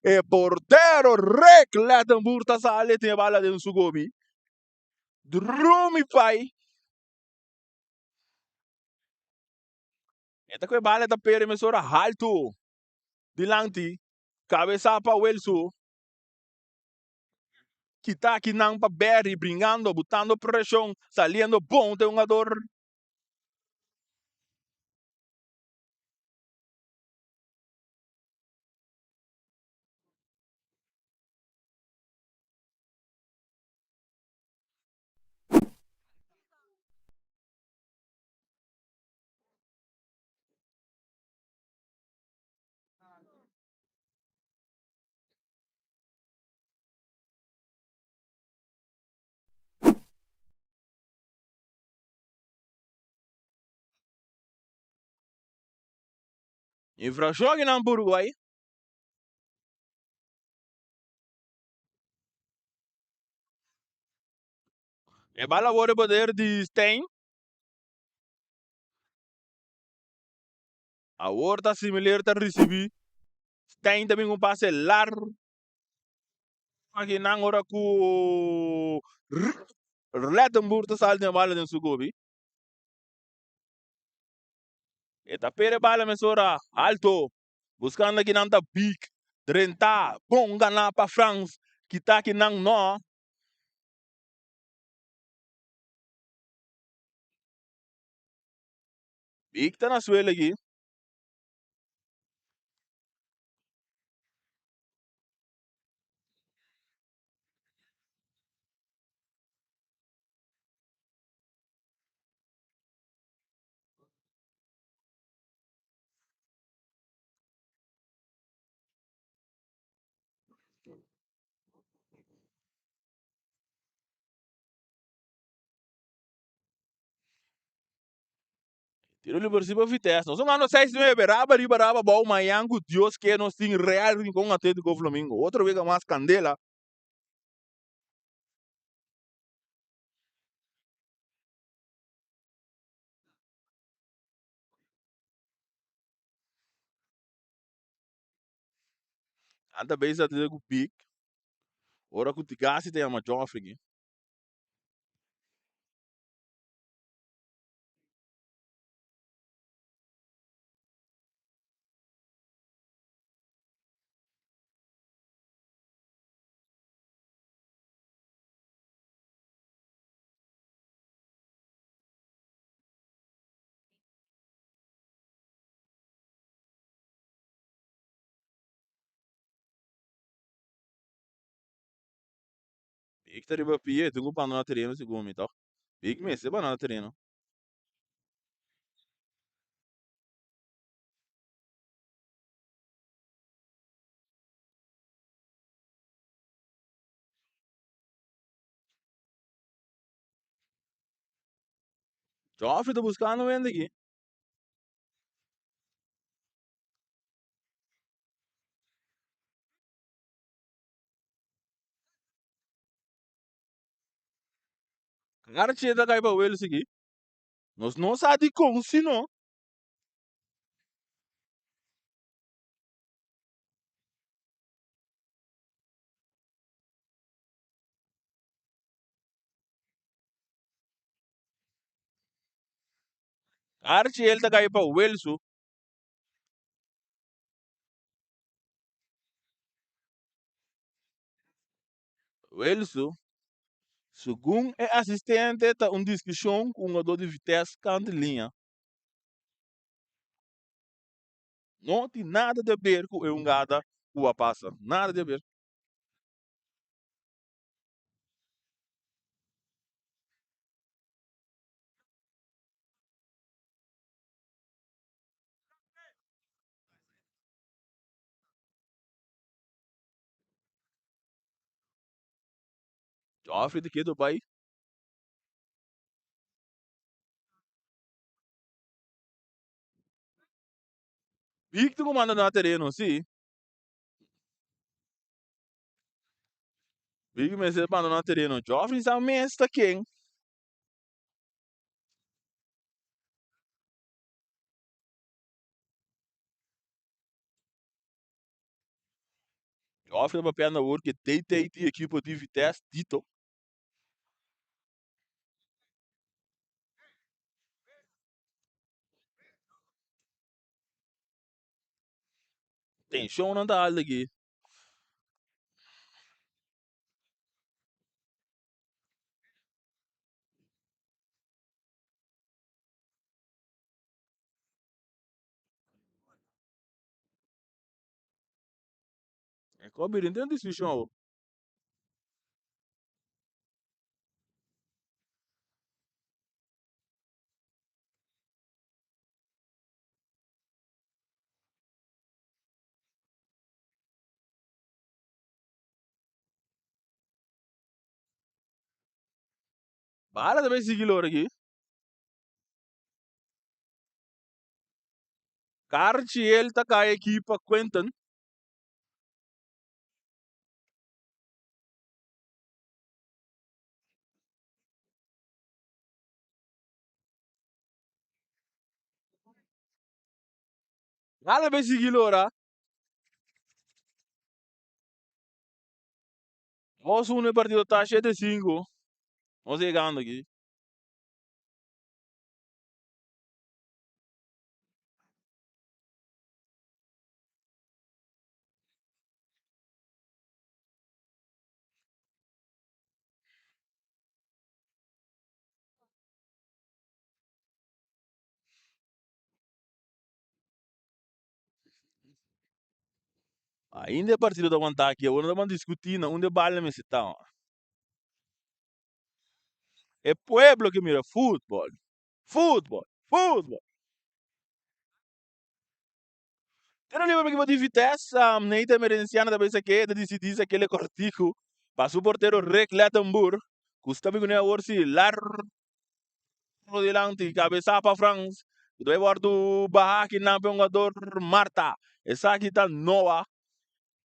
E portero Rick Lettenboer ta sali tin e bala den su gobi. Drumi pai. E ta ku e bala ta pere mesora haltu dilanti. Kabesa pa Wilsu. Kita akinan pa Barry bringando, butando preshon, saliendo bon te hungador. Infraccion akinan pa Uruguay. E bala worde poder di Stein. Awor ta Similer ta ricibi. Stein ta bin un pase largo aki nan ora ku Lettenboer ta sali den bala den su gobi. E ta pere bala mesora alto. Buscando aki nan ta Big drenta bon gana pa Frans kita aki nan no. Big ta na suelo aki. Tiro liber si pa Vitesse. Nos gano 6-9. Raba riba raba bou mañan ku Dios ke nos tin Real Rincon Atletico Flamingo. Otro wega mas kandela. Anta bezig ta ku Big. Ora ku Tigasi ta yama Joffrey ki. Big ta riba pia, e tin ku bandona tereno segun mi tok. Big mester bandona tereno. Joffrey ta buscando wende aki. Archie ta kai pa Wales aki. Nos no sa dikon si no. Archie el ta kai pa Welsu. Welsu, segun e asistente ta un diskushon ku hungadó di Vitesse kant liña. No tin nada di aber ku e hungada ku a pasa. Nada di aber. Joffrey ta kedo bai. Big ta kumanda na tereno, si. Big mester bandona tereno. Joffrey sa mes ta ken. Joffrey ta papiando awor ku e DT di ekipo di Vitesse, Dito. Tenshonnan ta alto aki. E kobi den tin diskushon awor. Bala ta bay sigui lor aki. Karchiel ta kai aki pa Quentin. Bala ta bay sigui lora. Nos uno e partido ta 7-5. Nos yegando aki. Ainda e partido ta wantá aki, awor no ta ban diskutí na unda e bala mester ta. E pueblo ke mira futbol, futbol, futbol. Tira liber pa ekipo di Vitesse, Nathan Emerenciano ta bisa ke e ta disidí sa kele kòrtiku pa su portero Rick Lettenboer ku sta bin kuné awor si largo dilanti kabesá pa Frans ku ta bai wòrdu bahá kinan pa e hungador Marta. Esaki ta Noah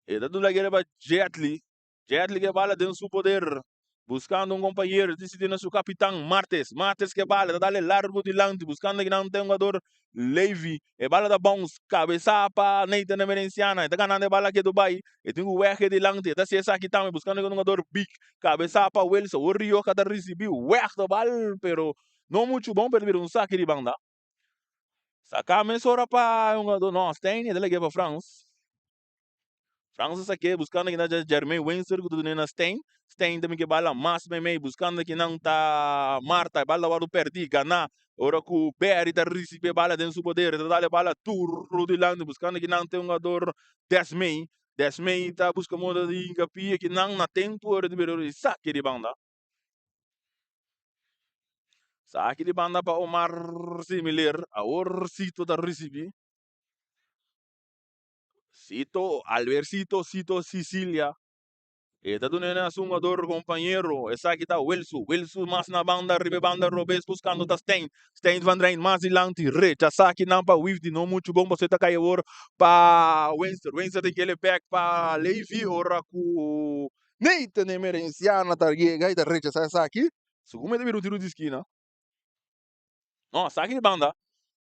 e ta duna kere pa Jetly. Jetly ke bala den su poder buscando un compañero disidí na su capitan Martes. Martes ke bala ta dale largo dilanti buscando kinan ta e hungador Levy. E bala ta bounce cabeza pa Nathan Emerenciana. E ta ganando e bala ke Dubai. E tin ku wege dilanti. E ta hasi esaki tambe buscando e hungador Big. Cabeza pa Wilson. Awor Rioja ta ricibi weg de bal pero no mucho bon pero ta bira un saki di banda. Saca mesora pa e hungador no Stein e ta lege pa Frans. Frans a sak'é buskando kinan ta Jermaine Windsor ku ta dun'é na Stein. Stein ta bin ku e bala mas meimei buskando kinan ta Marta. E bala ta wòrdu pèrdí, ganá ora ku Berry ta risibí e bala den su poder. E ta dal e bala duru dilanti buskando kinan ta e hungador Desmay. Desmay ta buska moda di hinka pia kinan na tempu ora di bira ora di saki di banda. Saki di banda pa Omar Similer. Awor Sito ta risibí. Sito, Albercito Sito Sicilia. E ta dun'e na su hungador compañero. Esaki ta Wilsu. Wilsu mas na banda riba e banda robes buscando ta Stein. Stein van Rijn mas dilanti. Rechasa kinan pa Wifdi. No mucho bon pasobra e ta cay awor pa Winster. Winster tin kele bek pa Levy ora cu Nathan Emerenciana ta yega y ta rechasa esaki. Segun mi ta bira un tiro di skina. No, saki di banda.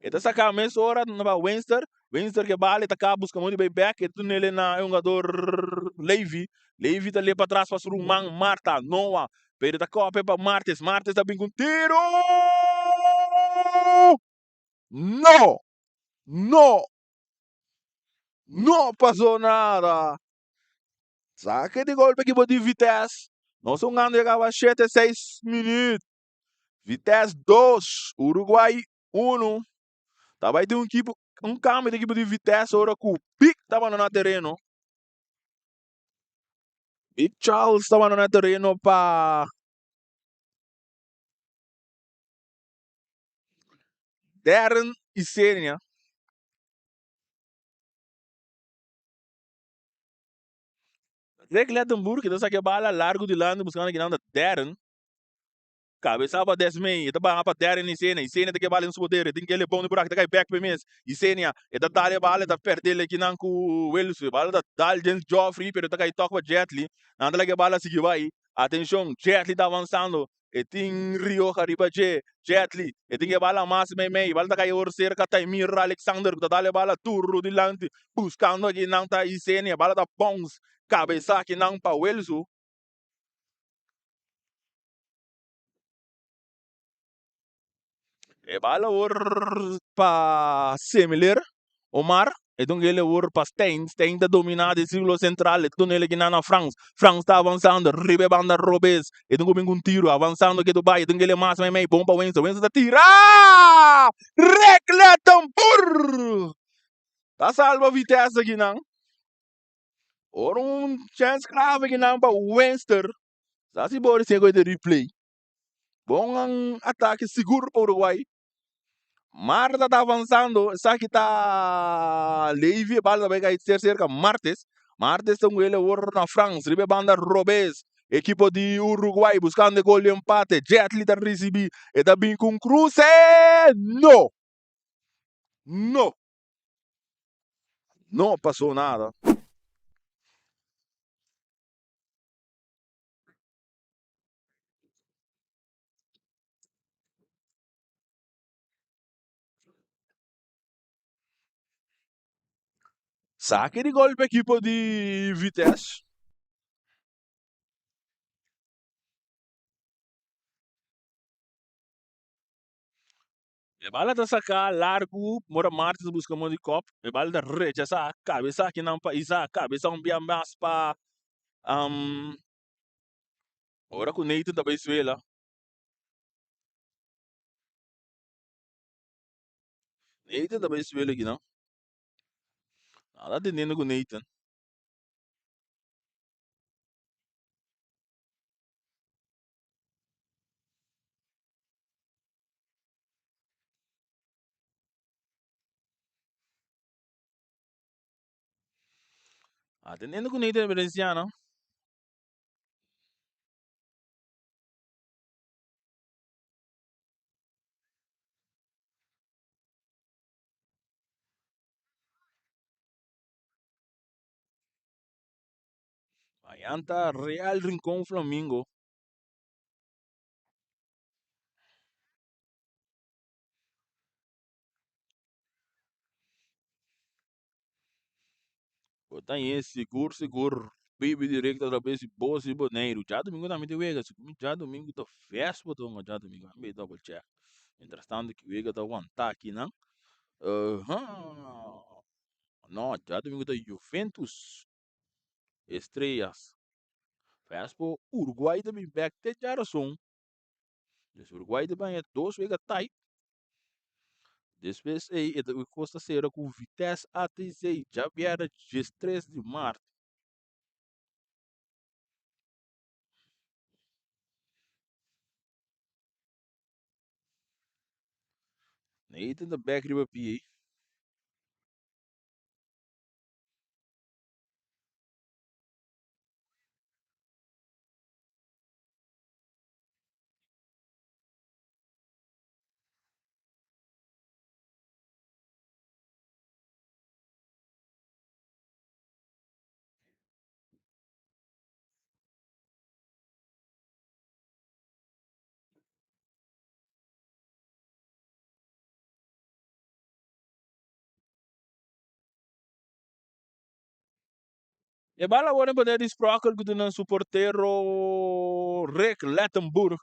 E ta saka mesora pa Winster. Winster ke bala, e ta kaba buska modo di bai bek. E ta dun'el na e hungador Levy. Levy ta lep patras pa su ruman Marta, Noah. Pero e ta kopia pa Martes. Martes ta bin ku un tiro! No! No! No pasó nada! Saki di golpe ekipo di Vitesse. Nos hungando ya kaba shete seis minuut. Vitesse dos, Uruguay unu. Ta bai tin un ekipo, un kambio di ekipo di Vitesse ora ku Big ta bandona tereno. Big Charles ta bandona tereno pa Darren Isenia. Rick Lettenburg ta saka e bala largu dilanti buskando kinan ta Darren. Kabesa pa Desmey, e ta baha pa Darren Isenia, Isenia ta ke bala den su poder, e tin kele bon di burak, e ta kai bek p'e mes, Isenia, e ta dal e bala, e ta perdel ekinan ku Wilson, e bala ta dal den Geoffrey, pero e ta kai tok pa Jetly, nan ta laga e bala sigui bai, atencion, Jetly ta avansando, e tin Rioja riba dje, Jetly, e tin ke bala mas meimei, e bala ta kai awor serka Taimir Alexander ku ta dal e bala duru dilanti, buskando akinan ta Isenia, e bala ta bounce, kabesa akinan pa Wilson. E bal awor pa Semiler, Omar, e dun el awor pa Stein, Stein ta domina den sirkulo sentral, e ta duna el akinan na Frans, Frans ta avansando riba e banda robes, e dun ku bin ku un tiro, avansando ke Dubai, e dun el mas meimei, bon pa Wenzel, Wenzel ta tira! Rekletenburg! Ta salba Vitesse akinan. Ora un chance grave akinan pa Wenster. Sa si Boris tin e de replay. Bon atake sigur pa Uruguay. Marta ta avanzando. Esaki ta Levy. E bala ta bai kai ser cerca Martes. Martes ta un awor na Frans. Riba e banda robes. Ekipo di Uruguay buscando e gol di empate. Jetli ta ricibi. E ta bin cu un cruce. No! No! No pasó nada. Sake di gol pa ekipo di Vitesse. E bala ta saká largu, mora Martins ta buska mon di kòp. E bala ta rechasá, kabesá kinan pa Isaac, kabesá un bia mas pa ora ku Nathan ta bai suela. Nathan ta bai suela kinan. Nan ta atendiendo ku Nathan. Atendiendo ku Nathan Emerenciano. Mañan ta Real Rincon Flamingo. Bo ta yen sigur sigur bibi directo atrabes di Bos di Boneiru. Djadumingu tambe tin wega. Si mi djadumingu ta fes bo ta hunga djadumingu. Mi bay double check. Mientras tanto ki wega ta wanta akinan. No, djadumingu ta Juventus Estrellas. Fes bo Uruguay ta bin bek te djarason. Dus Uruguay ta baña dos wega tight. Despues ei e ta kos ta sera ku Vitesse ATC djabièrnè diestres di mart. Nathan ta bek riba pia ei. E bala awor en poder di Sprokel ku ta su portero Rick Lettenburg.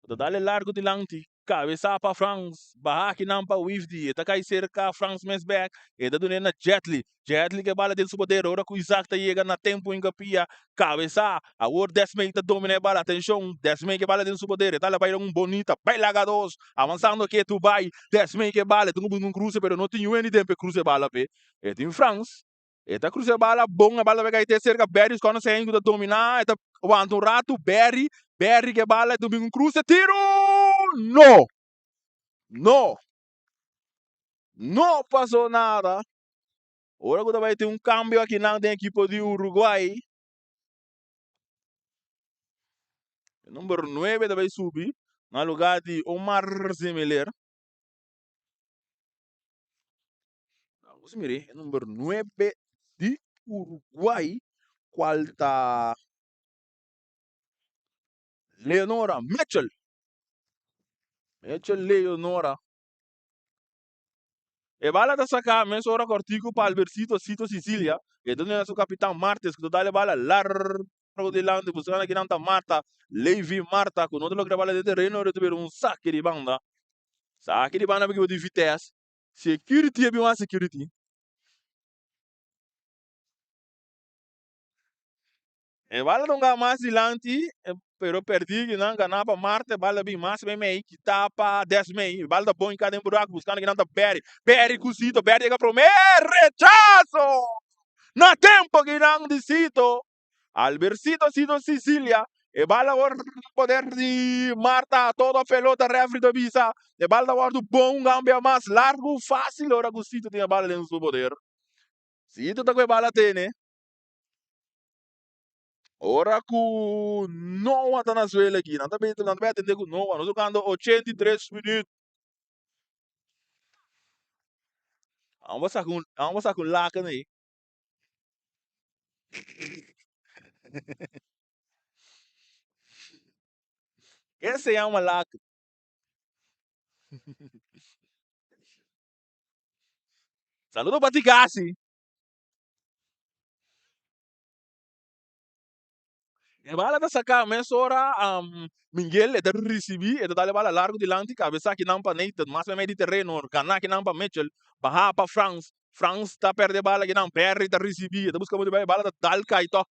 Ta dale largo dilanti. Kabesa pa Frans. Baha akinan pa Wifdi. E ta kai serka Frans mes bek. E ta dun'é na Jetli. Jetli ke bala den su poder ora ku Isaac ta yega na tempu hinkapia. Kabesa. Awor Desmey ta domina e bala. Atenshon. Desmey ke bala den su poder. E ta la bai un bonita. Bai laga dos. Avansando ketu bai. Desmey ke bala. E tin ku buska un kruse pero no tin yu hende den pa e kruse e bala p'e. E tin Frans. E ta cruza e bala bon, e bala ta bay cay te cerca Berry, scono Sein cu ta domina, e ta wanta un rato, Berry, Berry cu e bala, e ta bin un cruce, tiro! No! No! No pasó nada. Ora cu ta bay tin un cambio akinan den ekipo di Uruguay. E number nuebe ta bay subi na lugar di Omar Zimiler. Vamos mire e number 9 di Uruguay, cual ta Leonora Mitchell. Mitchell Leonora. E bala ta saca mes ora cortico pa Albercito Cito Sicilia. E ta duna su capitan Martes cu ta dale bala largo dilanti buscando akinan ta Marta. Levi Marta cu no ta logra bala den terreno pero ta bira un sake di banda. Sake di banda pa di Vitesse. Security e bin wak security. E bala ta hunga mas dilanti, pero perdi ki nan gana pa Marte, bala bin mas meimei, kita pa Desmey, bala ta bon hinka den buraku buskando ki nan ta Berry, Berry ku Sito, Berry yega prome, rechaso! Na tempo ki nan di Sito, Albercito Sito Sicilia, e bala awor poder di Marta, todo pelota refri ta bisa, e bala ta wordo bon un gambia mas largo facil ora ku Sito tin e bala den su poder. Sito ta ku e bala tene. Ora ku Noah ta na suela aki, nan ta bin, nan ta bin atende ku Noah. Nos tokando 83 minuut. Amo saka un, amo saka un laken ei. Ke se llama laken? Saludo pa Tikasi. E bala ta saká mesora Miguel e ta risibí, e ta dal e bala largu dilanti, kabesá kinan pa Nathan, mas meimei di tereno, ganá kinan pa Mitchell, bahá pa Frans, Frans ta pèrdè e bala kinan, Perry ta risibí, e ta buska muchu bai, e bala ta dal kai tòg.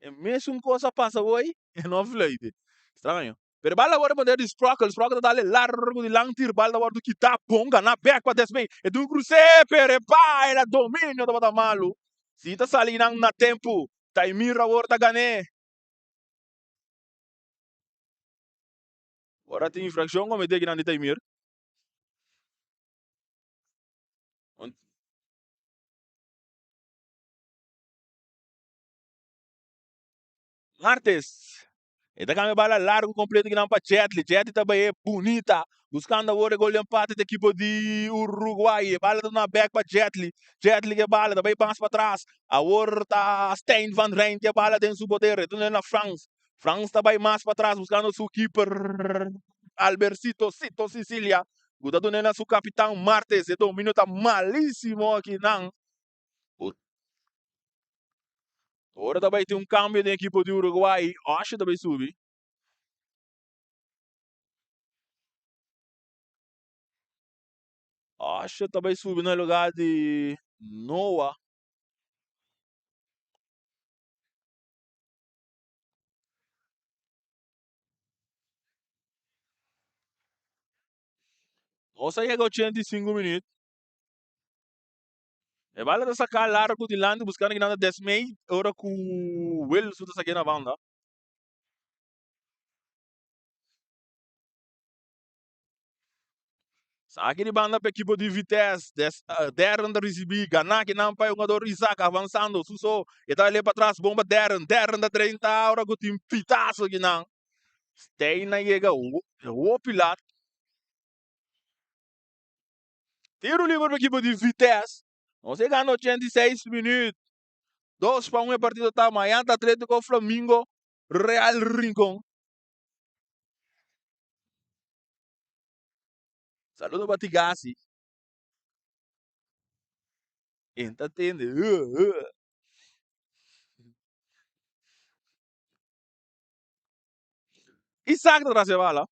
E mesun kos a pasa hoy, e no a fluit. Straño. Pero e bal a wòrdu poder di Sprockel, Sprockel ta dale largu di lantir, bal ta wòrdu kitá, bon ganá bèk pa Desmay. E dun krus'é, pero e baila dominio tabata malu. Si ta sali nan na tempu, Taimir awor ta gan'é. Ora tin infrakshon kometé kinan di Taimir. Martes, e ta cambia bala largo completo kinan pa Jetli. Jetli ta bay e bunita, buscando awor e gol di empate di equipo di Uruguay. E bala ta duna back pa Jetli. Jetli ke bala ta bay mas patras. Awor ta Stijn van Rijn ke bala den su poder. E ta duna na Frans. Frans ta bay mas patras buscando su keeper Albercito Cito Sicilia. Cu ta duna na su capitan Martes. E dominio ta malisimo akinan. Ora ta bai tin un cambio den equipo di Uruguay. Osho ta bai subi. Osho ta bai subi na lugar di Noah. Nos a yega 85 minuut. E bala ta saká largu dilanti buskando kinan ta Desmey ora ku Wilson ta saké na banda. Saki di banda pa ekipo di Vitesse. Des, Darren ta risibí. Ganá kinan pa e hungador Isaac avansando. Suso e ta lé patras bon pa Darren. Darren ta drenta ora ku tin pitaso kinan. Stein a yega hopi lat. Tiro liber pa ekipo di Vitesse. Nos a gana 86 minuut. 2-1 e partido ta. Mañan ta Atletico Flamingo Real Rincon. Saludo pa Tigasi. Enta tende. Isaac ta tras e bala.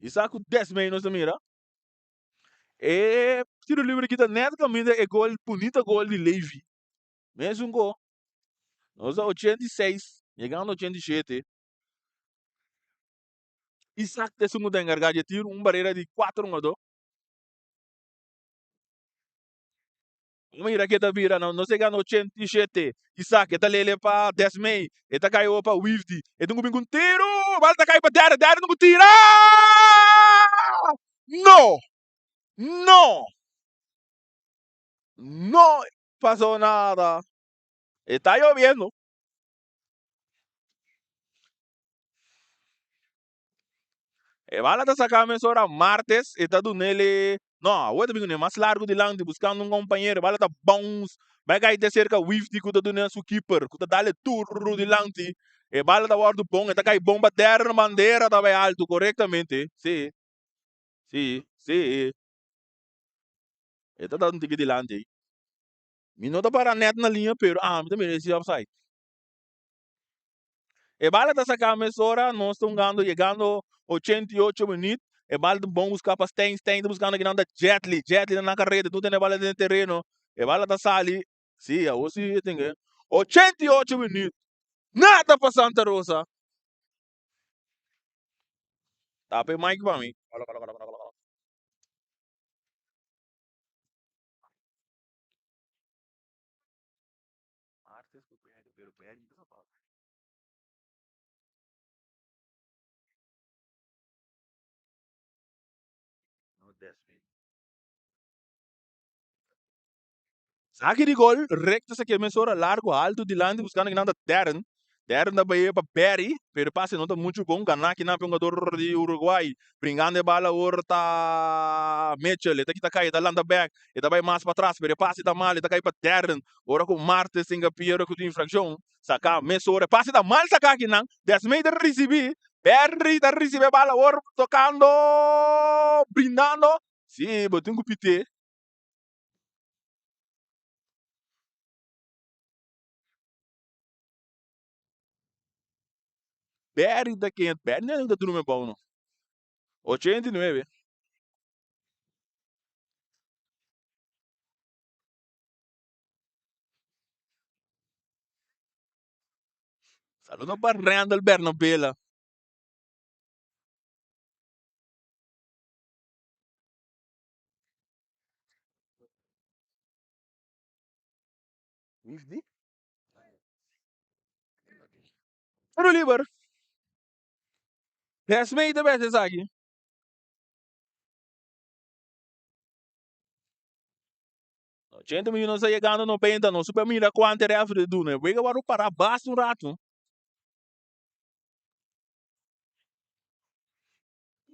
Isaac ku 10 mei nos ta mira. E tiro libre kita net kaminda e gol, bunita gol di Levy. Mesun go. Nos a 86, yegando 87. Isaac ta esun ku ta enkargá dje tiro, un barera di 4 hungadó. Mira ke ta bira, nos yegando 87. Isaac e ta lele pa Desmey, e ta kai opa Wifdi. E tin ku bin ku un tiro, bal ta kai pa Darren, Darren tin ku tira! No! No! No pasó nada. Está lloviendo. E bala ta saca mesora Martes, e ta dunele, no, awor ta bin mas largo dilanti buscando un compañero, e bala ta bounce, bai cay te cerca Wifty cu ta dune su keeper, cu ta dale duro dilanti, e bala ta wordo bon, e ta cay bon pa terra, bandera ta bay alto corectamente, si, si, si, e ta da un tiki dilanti ey. Mi no ta para net na liña, pero ami ta mira esi offside. E bala ta saká mesora, nos ta hungando yegando 88 minuut. E bala ta bon buská pa Stein, Stein ta buskando kinan ta Jetli, Jetli ta na kareda, tur tene e bala den e tereno. E bala ta sali, si awor si e tin ke 88 minuut, nada pa Santa Rosa. Tapa e mic pa mi. Saki di gol, recta sa keme sora largo alto dilanti buscando kinan ta Darren. Darren ta bay pa Barry, pero e pase no ta mucho bon. Gana kinan pa e hungador di Uruguay. Bringando e bala awor ta Mitchell. E ta kita kai, e ta lanta back. E ta bay mas patras, pero e pase ta mal, e ta kai pa Darren. Ora ku Martes tin kapia ora ku tin infrakshon, saka mesora. E pase ta mal saka akinan. Desmey ta risibí. Berry ta ricibi e bal awor tocando, brindando. Si, bo tin cu pite. Berry ta ken? Berry no ta drumi abou no. 89. Saludo pa Randall Bernabela. Tiro liber. Desmee ta bes esaki. 80 minutos nos ta yegando 90, nos super mira cuanto referee duna. Wega wou para basta un rato.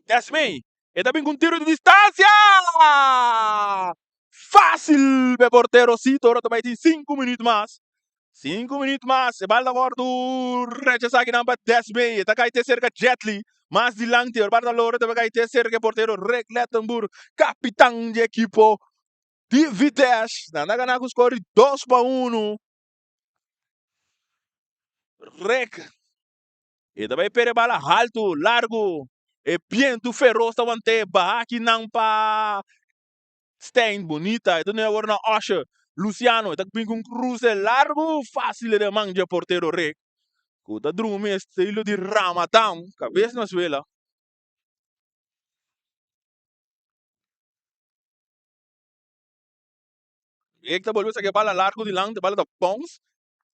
Desmee, e ta bin cu un tiro di distancia! Fácil pe portero Cito, ora ta bay tin 5 minuut mas. 5 minuut mas, e bal ta wordo rechasa akinan pa Desmee, e ta cay te cerca Jetli, mas dilanti, ora bal ta lora ta bay cay te cerca e portero Rick Lettenboer, capitan di ekipo di Vitesse. Nan ta gana cu score di 2-1. Rick E ta bai pere bala haltu, largu. E bientu feros ta want'é baha akinan pa Stein. Bunita. E ta duna awor na Usher. Luciano. E ta bin ku un kruse largu fásil den man dje portero Rick, ku ta drumi estilo di Ramatán, kabes na suela. Rick ta bolbe saka e bala largu dilanti, e bala ta bounce.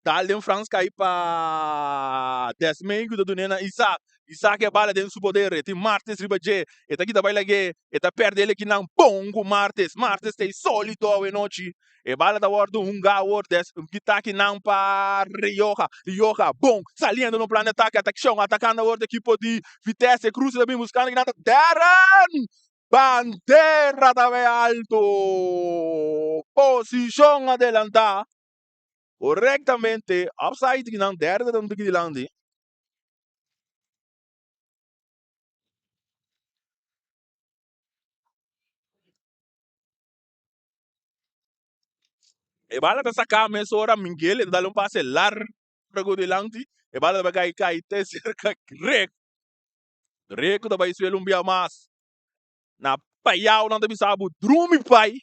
Dal den Frans kai pa Desmey ku ta dun'é na Isaac. Isaac e bala den su poder, e tin Martes riba dje. E ta kita bai lag'é, e ta pèrdè el ekinan bon ku Martes. Martes ta e sólido awenochi. E bala ta wòrdu hungá awor des kita akinan pa Rioja. Rioja bon saliendo na un plan di atake, atakshon, atakando awor di ekipo di Vitesse. Cruz ta bin buskando kinan ta Darren! Bandera ta bai alto! Posishon adelantá. Korektamente, offside ki nan derde ta un tiki dilanti. E bala ta saká mesora Miguel e ta dal un pase largo dilanti. E bala ta bai kai kai te serka Greg. Greg ku ta bai suel un bia mas. Na payao nan ta bisa bo drumi pai.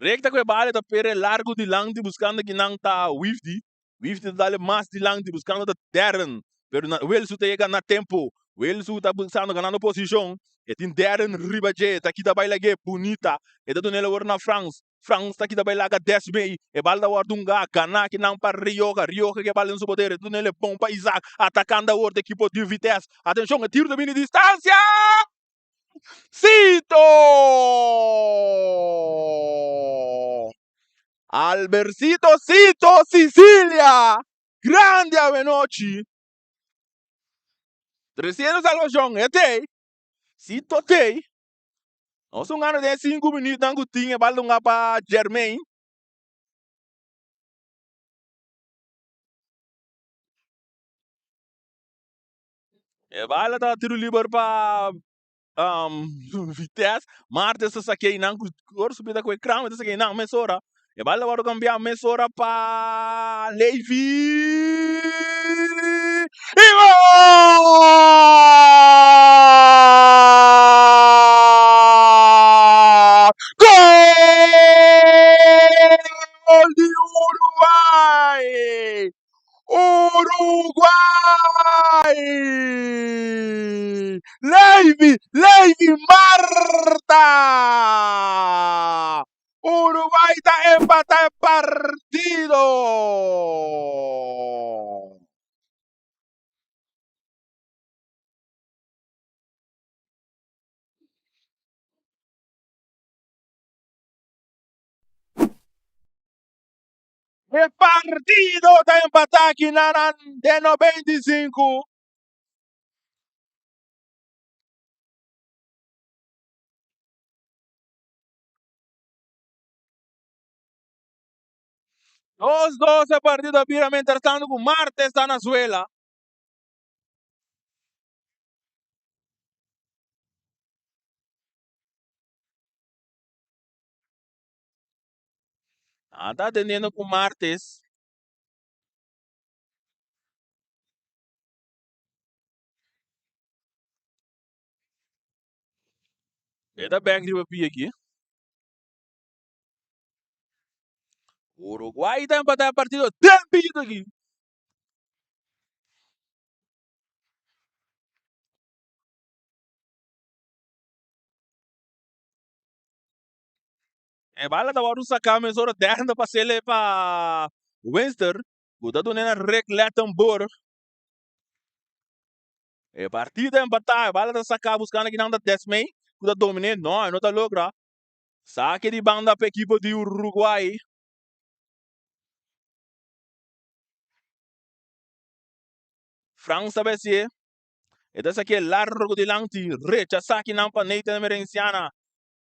Recta cu e bala ta pere largo dilanti buscando kinan ta Wifty. Wifty ta dale mas dilanti buscando ta Darren. Pero na Wilsu ta yega na tempo. Wilsu ta buscando ganando posicion. E tin Darren riba dje. Ta kita bay lag'e bunita. E ta dun'el awor na Frans. Frans ta kita bay laga Desmey. E bala ta wordo hunga. Gana kinan pa Rioja. Rioja ke bala den su poder. E ta dun'el e bon pa Isaac. Atacando awor ta ekipo di Vitesse. Atencion e tiro ta bini distancia! Cito! Albercito Cito Sicilia! Grandi awenochi! Treciendo salvacion, e tei. Cito tei. Nos un gana den 5 minuutnan cu tin e bal dunga pa Jermaine. E bala ta tiro liber pa Vitesse. Martes ta saké einan ku ora su pita ku e kram e ta saké einan mesora. E bala ta wòrdu kambiá mesora pa Levi. I gol! Gol di Uruguay! Uruguay! Levi, Levi Marta! Uruguay ta empata e partido! E partido ta empatá aki na nan den 95. 2-2 e partido a bira mientras tanto ku Martes ta na suela. Nan ta atendiendo ku Martes. E ta bek riba pia aki. Uruguay ta empatá e partido den pito aki. E bala ta wòrdu saká mesora dèrda pa sele pa Winster ku ta dun'é na Rick Lettenborg. E partido ta empatá, e bala ta saká buskando kinan ta Desmey ku ta dominé, no e no ta logra. Sake di banda pa ekipo di Uruguay. Frans ta besié. E ta saké largu dilanti, rechasá kinan pa Nathan Emerenciana.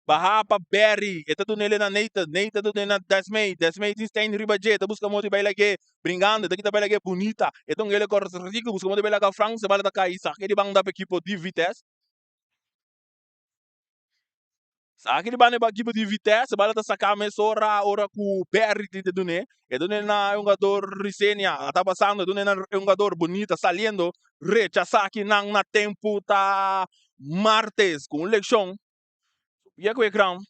Baha pa Barry, e ta dun'el na Nathan, Nathan ta dun'el na Desmay, Desmay tin Stein riba dje, ta buska modo di bai lag'é, bringando, e ta kita bai lag'é bunita, e ta un hele kòrtiku, buska modo di bai laga Frans, e bala ta kai, saki di banda pa ekipo di Vitesse. Saki di banda pa ekipo di Vitesse, e bala ta saka mesora ora ku Barry tin ta dun'é, e dun'el na e hungador Risenia, a ta pasando, e dun'el na e hungador bunita, saliendo, rechasá kinan na tempu ta Martes ku un lekshon. Pia ku e kran.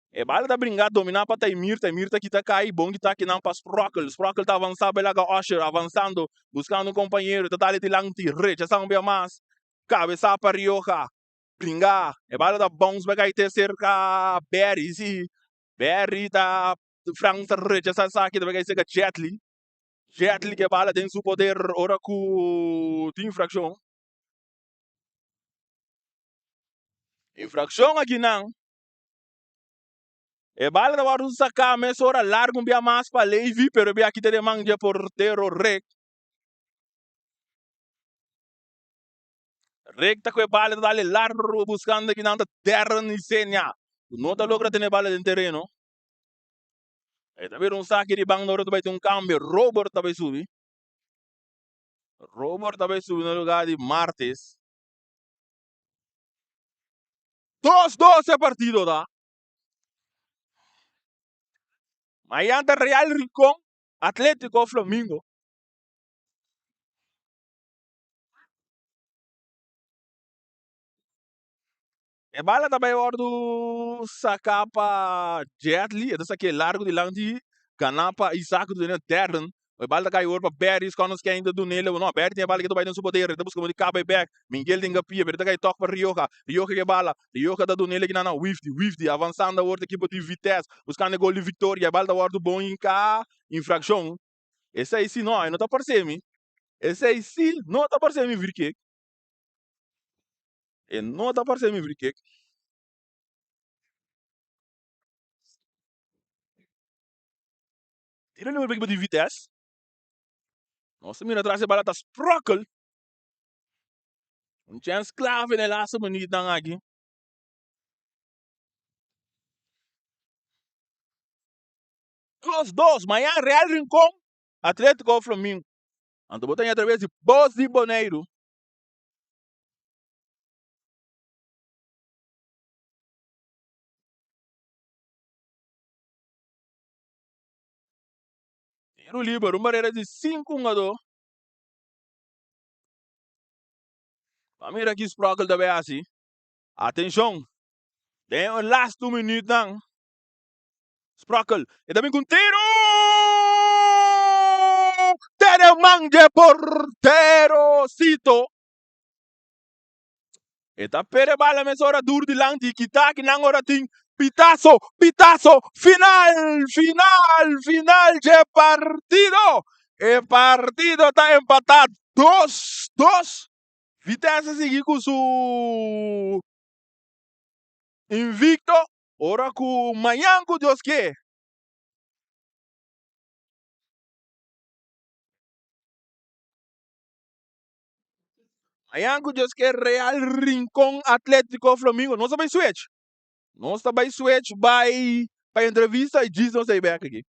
E bala ta bringa dominá pa Taimir, Taimir ta kita kai, bon kita kinan pa Sprockel, Sprockel ta avansá pa e laga Usher, avansando, buskando un kompañero, ta dale dilanti, rechasá un bia mas, kabesá pa Rioja, bringa, e bala ta bounce bai kai te serka Berry, si, Berry ta, Frans ta rechasá esaki, ta bai kai serka Jetly, Jetly ke bala den su poder ora ku tin infrakshon. Infraccion akinan. E bala ta wòrdu saká mesora largu un bia mas pa Levy, pero e bia kita den man dje portero Rick. Rick ta ku e bala ta dale largu buskando akinan ta Darren Isenia ku no ta logra tene e bala den tereno. E ta bira un saki di banda ora ta bai tin un kambio. Robert ta bai subi. Robert ta bai subi na lugar di Martes. 2-2 e partido ta. Mañan ta Real Rincon, Atletico Flamingo. E bala ta bai wordu saká pa Jetli, e ta sak'é largu dilanti, ganá pa Isaac ku ta duna Darren. E bala ta kai awor pa Barry, Sconnors Kane ta dun'é leu. No, Barry tin e bala ke ta bai den su poder, e ta buska modo di kaba e bèk. Miguel tin gapia, pero e ta kai tòg pa Rioja. Rioja ke bala, Rioja ta dun'é leki nan na Wifty, Wifty avansando awor ta ekipo di Vitesse, buskando e gol di viktoria. E bala ta wòrdu bon hinká, infrakshon. Esei si no, e no ta parse mi. Esei si no ta parse mi frikik. E no ta parse mi frikik. Tira liber pa ekipo di Vitesse. Nos ta mira atras e bala ta sprokkel. Un chèns klave na e laatste minuutnan aki. 2-2, mañan Real Rincon, Atletico Flamingo. Anto bo ta haña atraves di Bos di Boneiru. Tiro liber, un barera di 5 hungadó. Pa mira ki Sprockel ta bay hasi. Atenshon, den e lastu minuutnan, Sprockel e ta bin ku un tiro! Tere man dje portero Sito. E ta pere bala mesora dur dilanti i kita kinan ora tin pitaso, pitaso, final, final, final dje partido. E partido ta empatá 2-2. Vitesse sigui ku su invicto ora ku mañan ku Dios ke. Mañan ku Dios ke Real Rincon Atletico Flamingo. Nos ta bai switch. Nos ta bai switch bai pa entrevista y djis nos ta bek aki.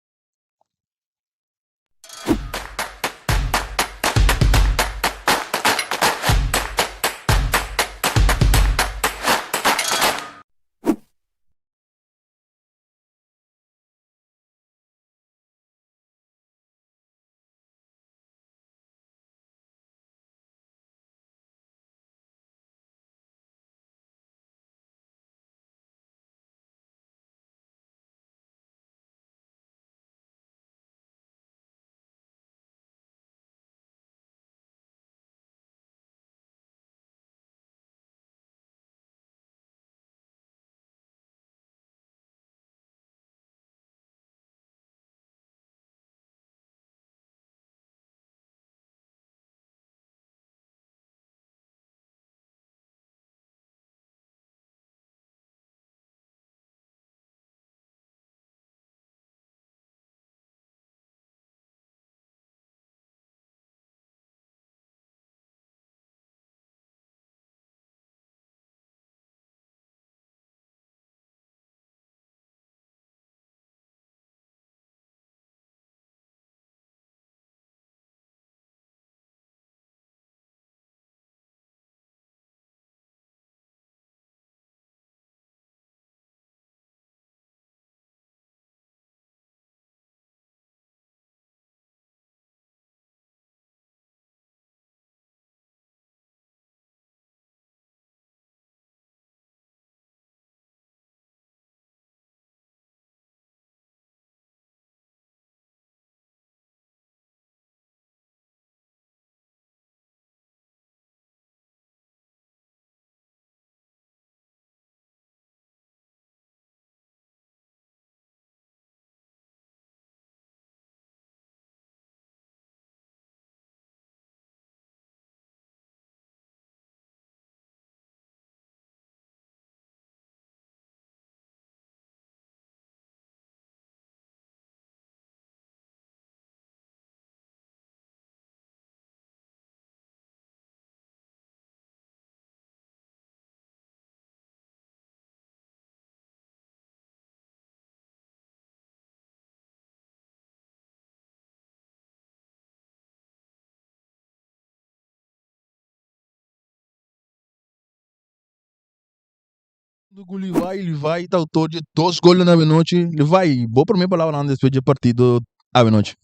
Ku Levi, Levi ta autor di dos gol den avenochi. Levi, bo prome palabranan despues di e partido avenochi.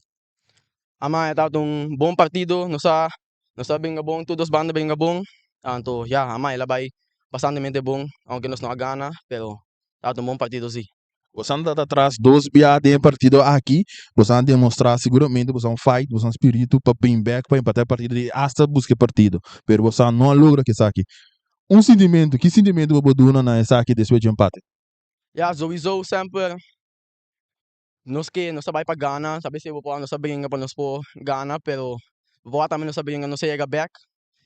Ama e tabata un bon partido, nos a nos a benga bon, tur dos banda a benga bon, anto ya ama el a bai bastantemente bon, aunke nos no a gana, pero tabata un bon partido si. Bosan ta tras dos bia den e partido aki, bosan a demostra siguramente bosan fight, bosan spiritu pa bin bek pa empata e partido y hasta busca e partido, pero bosan no a logra cu esaki. Un sintimento, ki sintimento bo por duna na esaki despues dje empate? Ya, souiso semper nos ke nos ta bai pa gana, ta bes bo por nos ta bringa pa nos por gana, pero bo por tambe nos ta bringa nos a yega bek.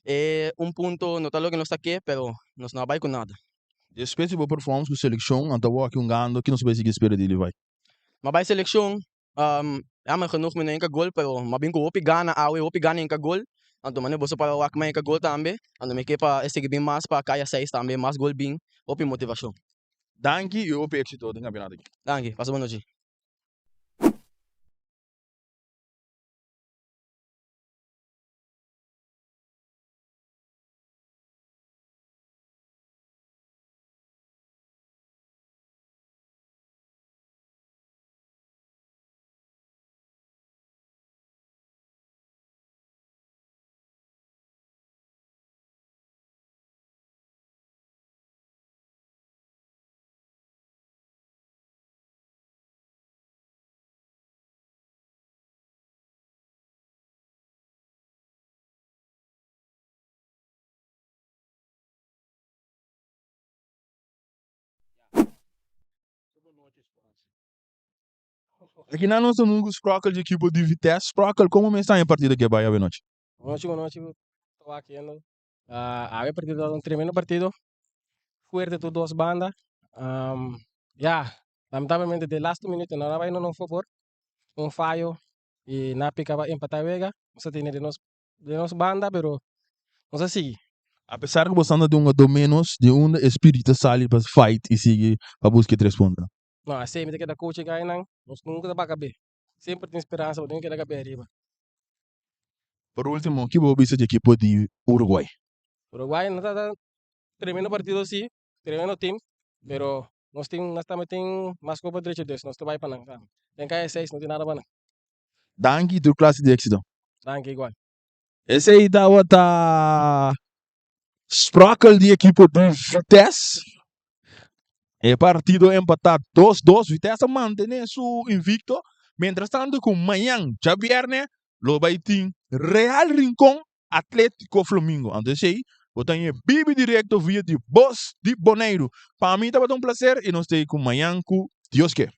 E un punto no ta loke nos ta ke, pero nos no a bai ku nada. Despues di bo performance ku selekshon, anto awor aki hungando, ki nos por sigui spera di Levi? Mi a bai selekshon, jammer genoeg mi no hinka gol, pero mi a bin ku hopi gana awe, hopi gana hinka gol, anto mane boso para wak mi a hinka gol tambe, anto mi ke pa e sigui bin mas pa kaya seis tambe, mas gol bin, hopi motivashon. Danki y hopi exito den campeonato aki. Danki, pasa bon nochi. Aki nan nos ta hunga ku Sprockel di ekipo di Vitesse. Sprockel, komo mes ta e partido ke bai avenochi? Bonochi, bonochi, ta wak yendo. Awe partido ta un tremendo partido. Fuerte tur dos banda. Ya, lamentablemente de laatste minuto no a bai no favor. Un fayo y nan a pica pa empata e wega. Nos a tene di nos di nos banda pero nos a sigui. Apesar ku bo sta na dunga do menos, di unda e spiritu ta sali pa fight i sigui pa buska e tres puntonan? No, asei mi ta keda coach e gainan, nos nunca ta baka be. Semper tin speransa, bo tin keda kabe ariba. Por ultimo, ki bo bisa di ekipo di Uruguay? Uruguay no ta ta tremendo partido si, tremendo team, pero nos tin nos tambe tin mas kopa drecho des nos ta bai pa nan tambe. Den kaya seis no tin nada pa nan. Danki tur klase di éxito. Danki igual. Esei tabata Sprockel di ekipo di Vitesse. E partido empatá 2-2. Vitesse a mantené su invicto. Mientras tanto ku mañan djabièrnè lo bai tin Real Rincon Atletico Flamingo. Anto esei bo ta haña bibi directo via di Bos di Boneiru. Pa mi tabata un placer y nos ta ku mañan ku Dios ke.